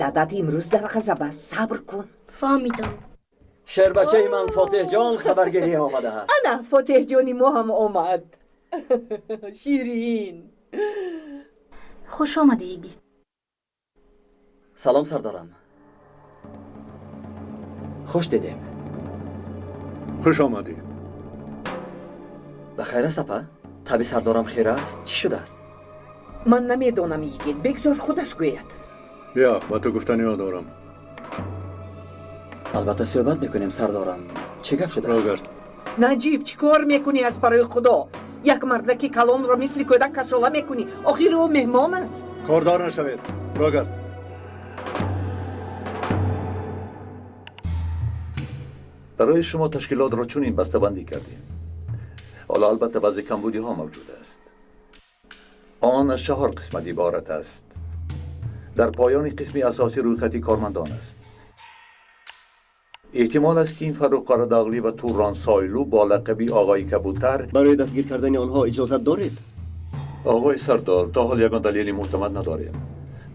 дадат имрӯз дар ғазаб аст, сабр кун. Фаҳмидам. Шербачаи ман Фотеҳҷон хабаргирӣ омадааст. Ана Фотеҳҷони мо ҳам омад. Ширин. Хуш омадӣ, Йигит. Салом, сардорам. Хуш дидем. Хуш омадӣ. Ба хайр аст, апа? Таби сардорам хир аст? Чӣ шудааст? Ман намедонам, Йигит, бигзор худаш гӯяд. Бия, ба ту гуфтаниҳо дорам. Албатта суҳбат мекунем, сардорам. Чӣ гап шудааст? Рогард. Наҷиб, чӣ кор мекунӣ аз барои Худо? Як мардаки калонро мисли кӯдак кашола мекунӣ. Охир ӯ меҳмон аст. Кордор нашавед. Рогард. Барои шумо ташкилотро чунин бастабандӣ кардем. Ҳоло албатта баъзе камбудиҳо мавҷуд аст. Он аз 4 қисмат иборат аст. Дар поёни қисми асосӣ рӯйхати кормандон аст. Эҳтимол аст, ки ин Фаррух Қарадоғлӣ ва Турон Сойлу бо лақаби оғои кабутар барои дастгир кардани онҳо иҷозат доред? Оғои сардор, то ҳол ягон далели мӯътамад надорем.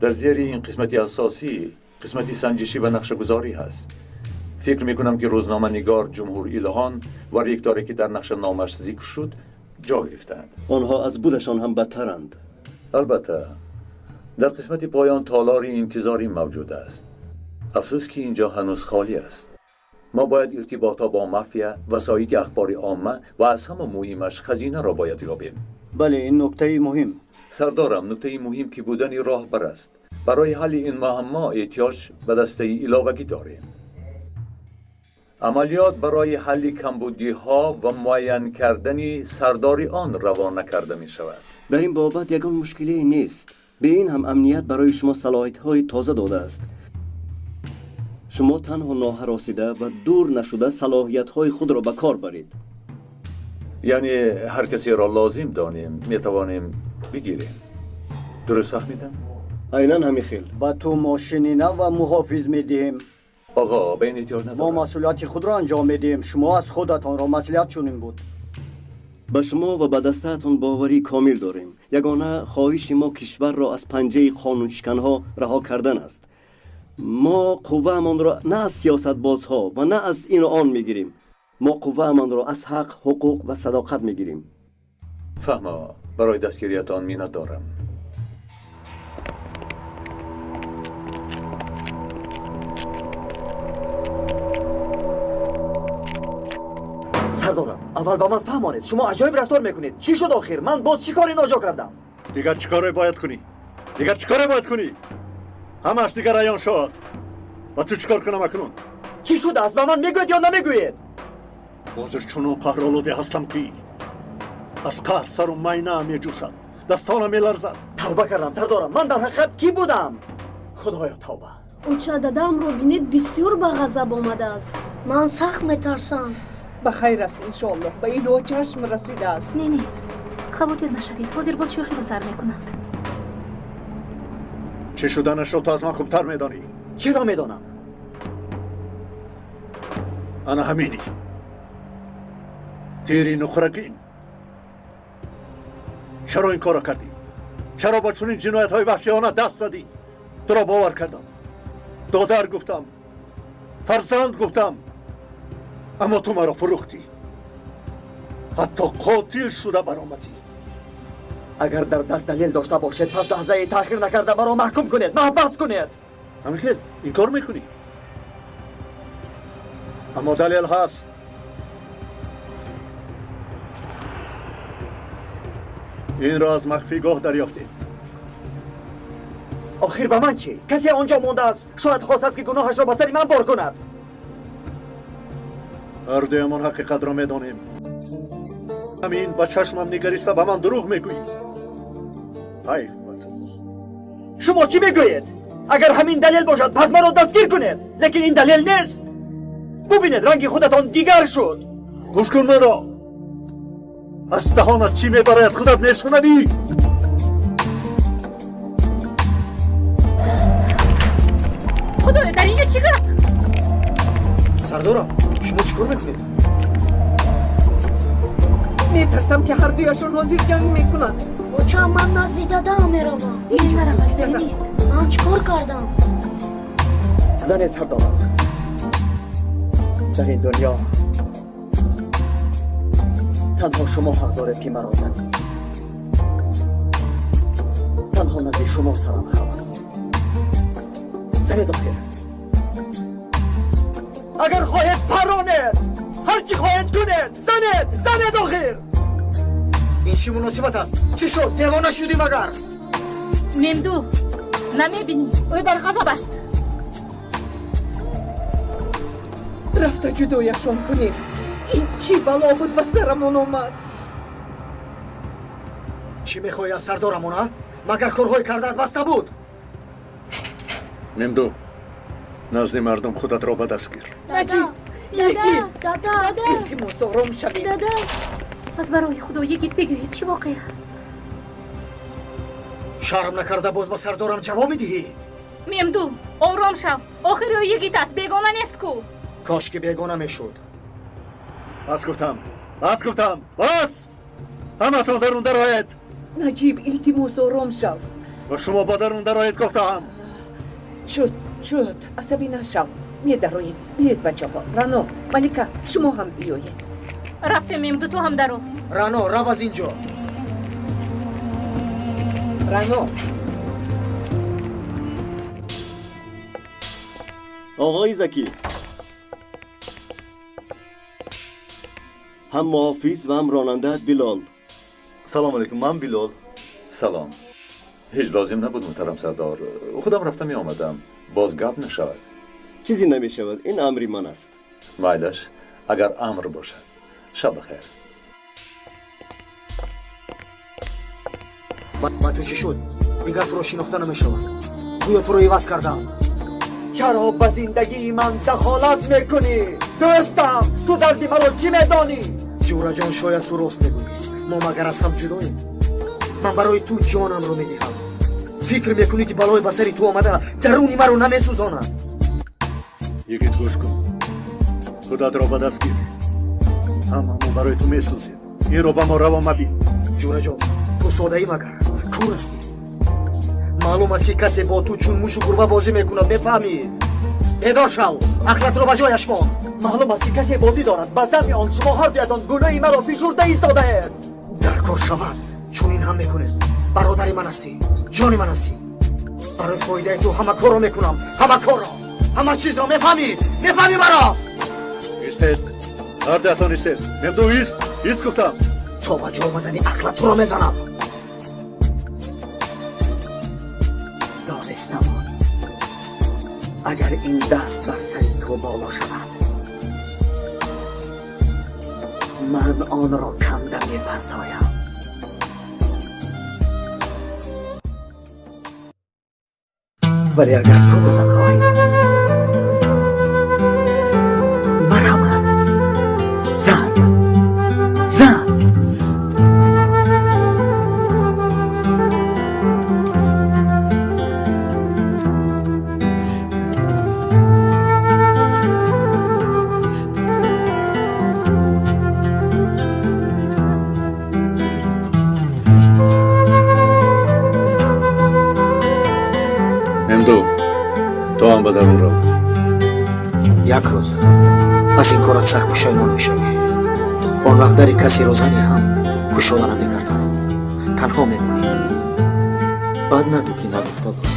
Дар зери ин қисмати асосӣ қисмати санҷишӣ ва нақшагузорӣ ҳаст. Фикр мекунам, ки рӯзноманигор Ҷумҳур Илҳон ва ректоре, ки дар нақша номаш зикр шуд, ҷо гирифтаанд. Онҳо аз будашон ҳам бадтаранд. Албатта, дар қисмати поён толори интизорӣ мавҷуд аст. Афсӯс, ки инҷо ҳанӯз холӣ аст. Мо бояд иртиботҳо бо мафия, васоити ахбори омма ва аз ҳама муҳимаш хазинаро бояд ёбем. Бале, ин нуктаи муҳим. Сардорам, нуктаи муҳим ки будани роҳбар аст. Барои ҳалли ин муаммо эҳтиёҷ ба дастаи иловагӣ дорем. Амалиёт барои ҳалли камбудиҳо ва муайян кардани сардори он равона карда мешавад. Дар ин бобат ягон мушкиле нест. Бе ин ҳам амният барои шумо салоҳиятҳои тоза додааст. Шумо танҳо ноҳаросида ва дур нашуда салоҳиятҳои худро ба кор баред. Яъне ҳар касеро лозим донем, метавонем бигирем. Дуруст фаҳмидам? Айнан ҳамин хел. Ба ту мошини нав ва муҳофиз медиҳем. Оғо, ба ин эҳтиёҷ надорам. Мо масъулияти худро анҷом медиҳем. Шумо аз худатонро масъулият чунин буд. Ба шумо ва ба дастаатон боварии комил дорем. Ягона хоҳиши мо кишварро аз панҷаи қонуншиканҳо раҳо кардан аст. Мо қувваамонро на аз сиёсатбозҳо ва на аз ину он мегирем. Мо қувваамонро аз ҳақ, ҳуқуқ ва садоқат мегирем. Фаҳмо, барои дастгириятон миннат дорам. Сардорам, аввал ба ман фаҳмонед, шумо аҷоиб рафтор мекунед. Чӣ шуд охир? Ман боз чӣ коре ноҷо кардам? Дигар чӣ коре бояд кунӣ? Дигар чӣ коре бояд кунӣ? Ҳамааш дигар аён шуд. Ба ту чӣ кор кунам акнун? Чӣ шудааст? Ба ман мегӯед ё намегӯед? Ҳозир чунон қаҳролуде ҳастам, ки аз қаҳр сару майнаам меҷӯшад, дастонам меларзад. Тавба кардам, сардорам. Ман дар ҳақиқат кӣ будам? Худоё, тавба. Оча, дадамро бинед, бисёр ба ғазаб омадааст. Ман сахт метарсам. Ба хайр аст, иншоаллоҳ. Ба ило чашм расидааст. Не, не, хавотир нашавед. Ҳозир боз шӯхиро сар мекунанд. Чӣ шуданашро ту аз ман хубтар медонӣ. Чиро медонам? Ана ҳаминӣ. Тири нуқрагин. Чаро ин корро кардӣ? Чаро ба чунин ҷиноятҳои ваҳшиёна даст задӣ? Туро бовар кардам. Додар гуфтам, фарзанд гуфтам, аммо ту маро фурӯхтӣ. Ҳатто қотил шуда баромадӣ. Агар дар даст далел дошта бошед, пас лаҳзаи таъхир накарда маро маҳкум кунед, маҳбас кунед. Ҳамин хел ин кор мекунӣ? Аммо далел ҳаст. Инро аз махфигоҳ дарёфтем. Охир ба ман чӣ? Касе он ҷо мондааст, шояд хостааст, ки гуноҳашро ба сари ман бор кунад. Ҳар дуямон ҳақиқатро медонем. Ҳамин ба чашмам нигариста ба ман дурӯғ мегӯӣ. Ҳайф ба ту. Шумо чӣ мегӯед? Агар ҳамин далел бошад, пас маро дастгир кунед. Лекин ин далел нест. Бубинед, ранги худатон дигар шуд. Гӯш кун маро. Аз даҳонат чӣ мебарояд, худат мешунавӣ? Худоё, дар инҷо чӣ гап? Сардорам, шумо чӣ кор мекунед? Метарсам, ки ҳар дуяшон ҳозир ҷанг мекунанд. Оча, ман назди дадам меравам. Ин нараваш нест. Ман чӣ кор кардам? Занед, сардорам. Дар ин дунё танҳо шумо ҳақ доред, ки маро занед. Танҳо назди шумо сарам хам аст. Занед охир. Агар хоҳед паронед, ҳар чӣ хоҳед кунед, занед, занед охир. Ин чӣ муносибат аст? Чӣ шуд? Девона шудӣ магар? Мемду, намебинӣ, ӯ дар ғазаб аст. Рафта ҷудояшон кунем. Ин чӣ бало буд ба сарамон омад? Чӣ мехоҳӣ аз сардорамон, а? Магар корҳои кардаат бас набуд? Мемду, назди мардум худатро ба даст гир. Наҷиб, йигит, илтимос, ором шавед. Аз барои худо, йигит, бигӯед, чӣ воқеа? Шарм накарда боз ба сардорам ҷавоб медиҳӣ? Мемду, ором шав. Охир ӯ йигит аст, бегона нест ку. Кош ки бегона мешуд. Бас гуфтам, бас гуфтам, бас! Ҳаматон дарун дароед. Наҷиб, илтимос, ором шав. Ба шумо ба дарун дароед гуфтаам. Шуд, шуд, асабӣ нашав. Медароем. Биёед, бачаҳо. Рано, Малика, шумо ҳам биёед. Рафтем, Мемду, ту ҳам даро. Рано, рав аз ин ҷо. Рано. Оғои Закӣ, ҳам муҳофиз ва ҳам ронандаат Билол. Салом алейкум, ман Билол. Салом. Ҳеҷ лозим набуд, муҳтарам сардор. Худам рафта меомадам. Боз гап нашавад. Чизе намешавад, ин амри ман аст. Майлаш, агар амр бошад. Шаб бахайр. Ба ту чӣ шуд? Дигар туро шинохта намешавад. Гӯё туро иваз кардаанд. Чаро ба зиндагии ман дахолат мекунӣ? Дӯстам, ту дарди маро чӣ медонӣ? Ҷӯраҷон, шояд ту рост мегӯӣ. Мо магар аз ҳам ҷудоем? Ман барои ту ҷонамро медиҳам. Фикр мекунӣ, ки балое ба сари ту омада даруни маро намесӯзонад? Йигит, гӯш кун. Худатро ба даст гир. Ҳамамо барои ту месӯзем. Инро ба мо раво мабин. Ҷӯраҷон, ту содаӣ магар? Кур ҳастӣ? Маълум аст, ки касе бо ту чун мушу гурба бозӣ мекунад, мефаҳмӣ? Бедор шав, ақлатро ба ҷояш мон. Маълум аст, ки касе бозӣ дорад. Ба замми он шумо ҳар дуятон гулӯи маро фишурда истодаед. Дар кор шавад, чунин ҳам мекунед. Бародари ман ҳастӣ, ҷони ман ҳастӣ. Барои фоидаи ту ҳама корро мекунам, ҳама корро, ҳама чизро, мефаҳмӣ? Мефаҳмӣ маро? Истед, ҳар дуятон истед. Мемду, ист, ист гуфтам. То ба ҷо омадани ақлат туро мезанам. Донистамон, агар ин даст бар сари ту боло шавад, ман онро канда мепартоям. Вале агар ту задан хоҳӣ, марамат. Зан, зан. Ту ҳам ба дарун рав. Як рӯз аз ин корат сахт пушаймон мешавӣ. Он вақт дари касеро занӣ ҳам кушода намегардад. Танҳо мемонӣ. Баъд нагӯ, ки нагуфта буд.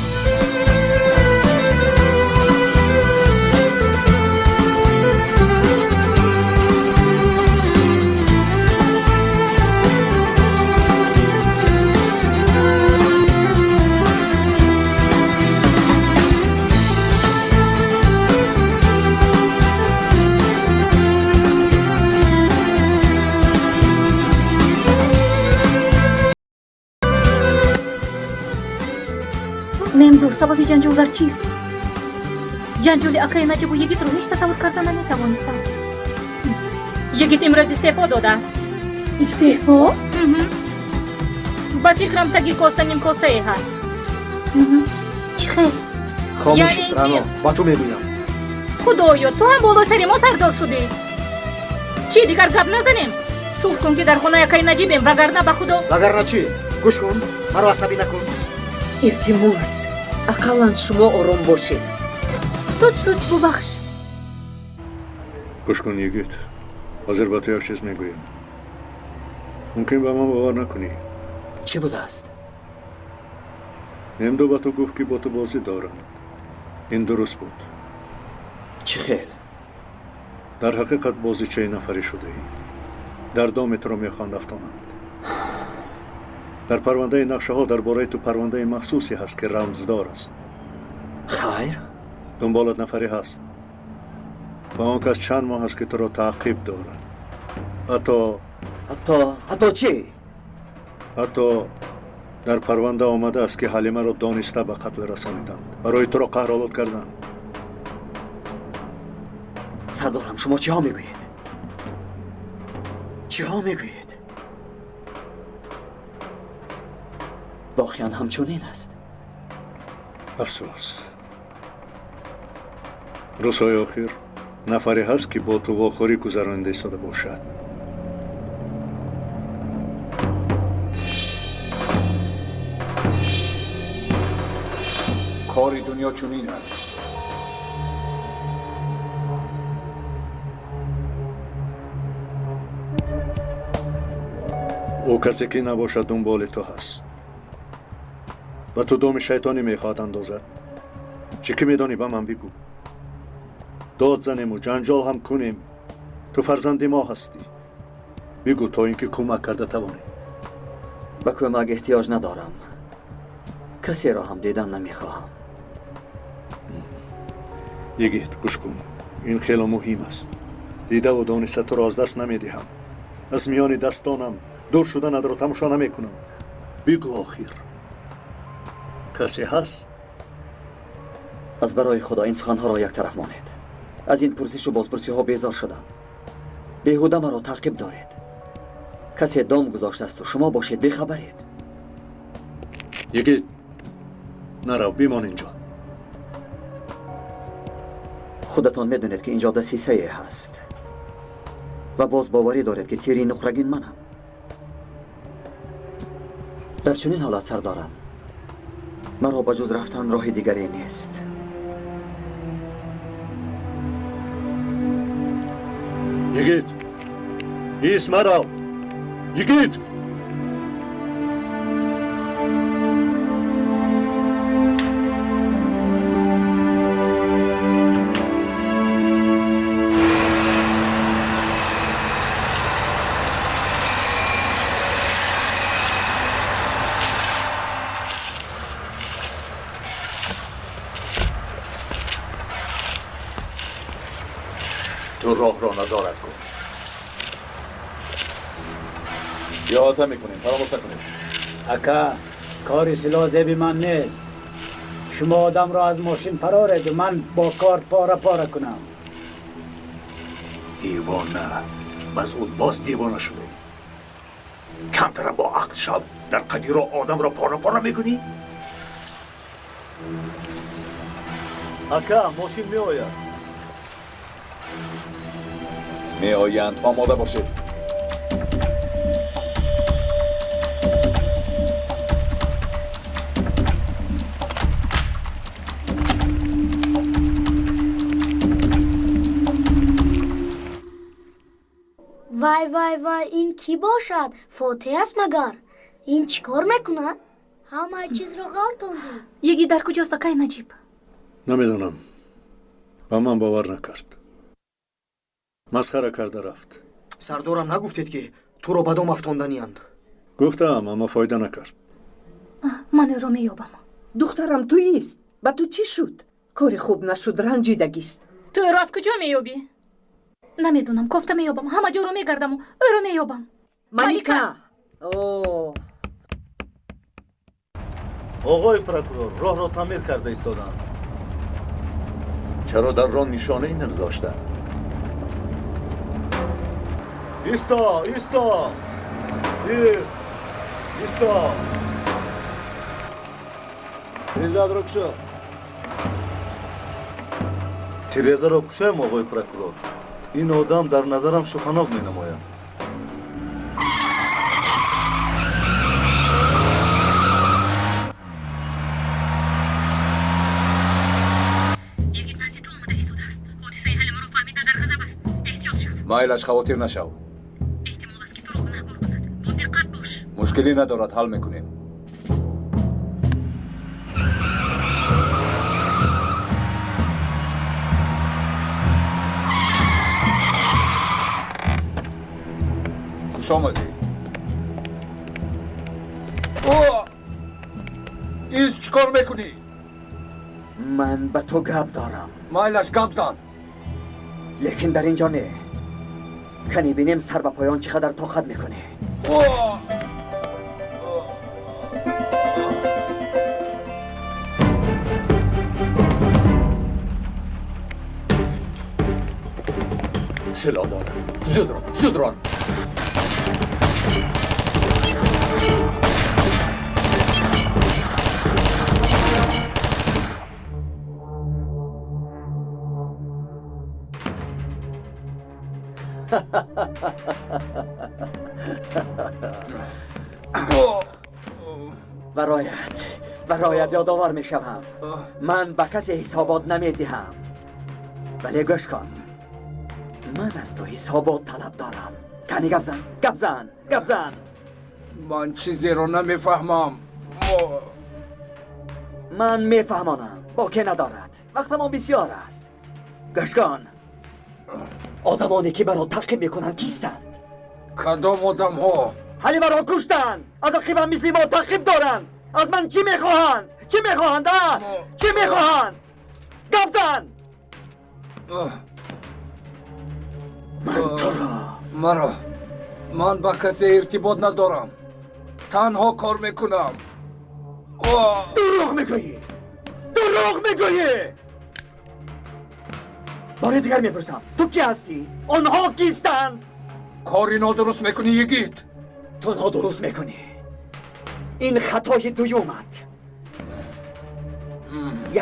Мемду, сабаби ҷанҷол дар чист? Ҷанҷоли акаи Наҷибу йигитро ҳеҷ тасаввур карда наметавонистам. Йигит имрӯз истеъфо додааст. Истеъфо? Ба фикрам, таги коса нимкосае ҳаст. Чӣ хел? Хомӯш ист, Рано, ба ту мегӯям. Худоё, ту ҳам болои сари мо сардор шудӣ. Чӣ дигар гап назанем? Шукр кун, ки дар хонаи акаи Наҷибем, вагарна ба худо. Вагарна чӣ? Гӯш кун, маро асабӣ накун. Илтимос, ақаллан шумо ором бошед. Шуд, шуд, бубахш. Гӯш кун, йигит, ҳозир ба ту як чиз мегӯям. Мумкин ба ман бовар накунӣ. Чӣ будааст? Немду ба ту гуфт, ки бо ту бозӣ доранд. Ин дуруст буд. Чӣ хел? Дар ҳақиқат бозичаи нафарӣ шудаӣ. Дар доми туро мехоҳанд афтонанд. Дар парвандаи нақшаҳо дар бораи ту парвандаи махсусе ҳаст, ки рамздор аст. Хайр? Дунболат нафаре ҳаст ва он кас чанд моҳ аст, ки туро таъқиб дорад. Ҳатто ҳатто чӣ? Ҳатто дар парванда омадааст, ки Ҳалимаро дониста ба қатл расониданд, барои туро қаҳролуд карданд. Сардорам, шумо чиҳо мегӯед? Чиҳо мегӯед? Воқеан ҳамчунин аст. Афсӯс, рӯзҳои охир нафаре ҳаст, ки бо ту вохӯрӣ гузаронида истода бошад. Кори дунё чунин аст. Ӯ касе ки набошад, дунболи ту ҳаст. Ба ту доми шайтонӣ мехоҳад андозад. Чӣ ки медонӣ, ба ман бигӯ. Дод занему ҷанҷол ҳам кунем, ту фарзанди мо ҳастӣ. Бигӯ, то ин ки кӯмак карда тавонем. Ба кӯмак эҳтиёҷ надорам. Касеро ҳам дидан намехоҳам. Йигит, гӯш кун, ин хело муҳим аст. Дидаву дониста туро аз даст намедиҳам. Аз миёни дастонам дур шуданатро тамошо намекунам. Бигӯ, охир касе ҳаст? Аз барои худо ин суханҳоро як тараф монед. Аз ин пурсишу бозпурсиҳо безор шудам. Беҳуда маро таъқиб доред. Касе дом гузоштаасту шумо бошед бехабаред. Йигит, нарав, бимон инҷо. Худатон медонед, ки инҷо дасисае ҳаст ва боз боварӣ доред, ки тири нуқрагин манам. Дар чунин ҳолат, сардорам, маро ба ҷуз рафтан роҳи дигаре нест. Йигит, ист, марав! Йигит! تو راه را نظارت کن. احاطه میکنیم، فراموش نکنیم. اکا، کاری سلاح زیب من نیست. شما آدم را از ماشین فرارید و من با کارت پاره پاره کنم. دیوانه مسعود، باز دیوانه شده. کمتر با عقل شو. در قدیر آدم را پاره پاره میکنی؟ اکا، ماشین میآید. میآیند، آماده باشید. Вай, вай, вай, ин кӣ бошад? Фотеҳ аст магар? Ин чӣ кор мекунад? Ҳамаи чизро ғалтондӣ. Йигит дар куҷост, акай Наҷиб? Намедонам. Ба ман бовар накард. Масхара карда рафт. Сардорам, нагуфтед, ки туро ба дом афтонданианд? Гуфтаам, аммо фоида накард. Ман ӯро меёбам. Духтарам туист. Ба ту чӣ шуд? Кори хуб нашуд, ранҷидагист. Ту ӯро аз куҷо меёбӣ? Намедонам, кофта меёбам, ҳама ҷоро мегардаму ӯро меёбам. Малика! О! Оғои прокурор, роҳро таъмир карда истоданд. Чаро дар роҳ нишонае нагузоштаанд? Исто, исто! Ист! Исто! Иззатро кушо. Тирезаро кушоем, оғои прокурор. Ин одам дар назарам шубҳанок менамояд. Йигит назди ту омада истодааст. Ҳодисаи Ҳалимаро фаҳмида дар ғазаб аст. Эҳтиёт шав. Майлаш, хавотир нашав. Эҳтимол аст, ки туро гунаҳкор кунад. Бо диққат бош. Мушкилӣ надорад, ҳал мекунем. Хуш омадӣ. Из, чӣ кор мекунӣ? Ман ба ту гап дорам. Майлаш, гап зан. Лекин дар ин ҷо не. Кани бинем, сар ба поён чӣ қадар тоқат мекунӣ. Силоҳ дорад. Зуд рон, зуд рон. Бароят ёдовар мешавам, ман ба касе ҳисобот намедиҳам, вале гӯш кун, ман аз ту ҳисобот талаб дорам. Кани гап зан, гап зан, гап зан. Ман чизеро намефаҳмам. Ман мефаҳмонам, боке надорад, вақтамон бисёр аст. Гӯш кун, одамоне ки маро таъқиб мекунанд кистанд? Кадом одамҳо? Ҳали маро куштанд, аз ақибам мисли мо таъқиб доранд. Аз ман чӣ мехоҳанд? Чӣ мехоҳанд, а? Чӣ мехоҳанд? Гап зан. Ман туро, маро, ман ба касе иртибот надорам, танҳо кор мекунам. Дурӯғ мегӯӣ, дурӯғ мегӯӣ. Бори дигар мепурсам, ту кӣ ҳастӣ? Онҳо кистанд? Кори нодуруст мекунӣ, йигит. Ту нодуруст мекунӣ. Ин хатои дуюмат.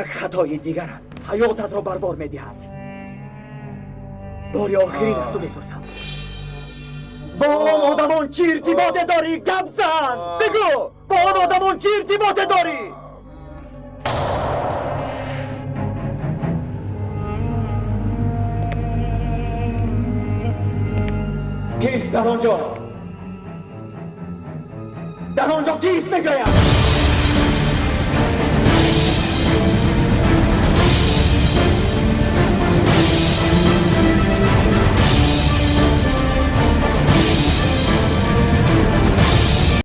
Як хатои дигарат ҳаётатро барбор медиҳад. Бори охирин аз ту мепурсам, бо он одамон чӣ иртиботе дорӣ? Гап зан, бигӯ, бо он одамон чӣ иртиботе дорӣ? Кист дар он ҷо? Дар он ҷо кист мегӯям?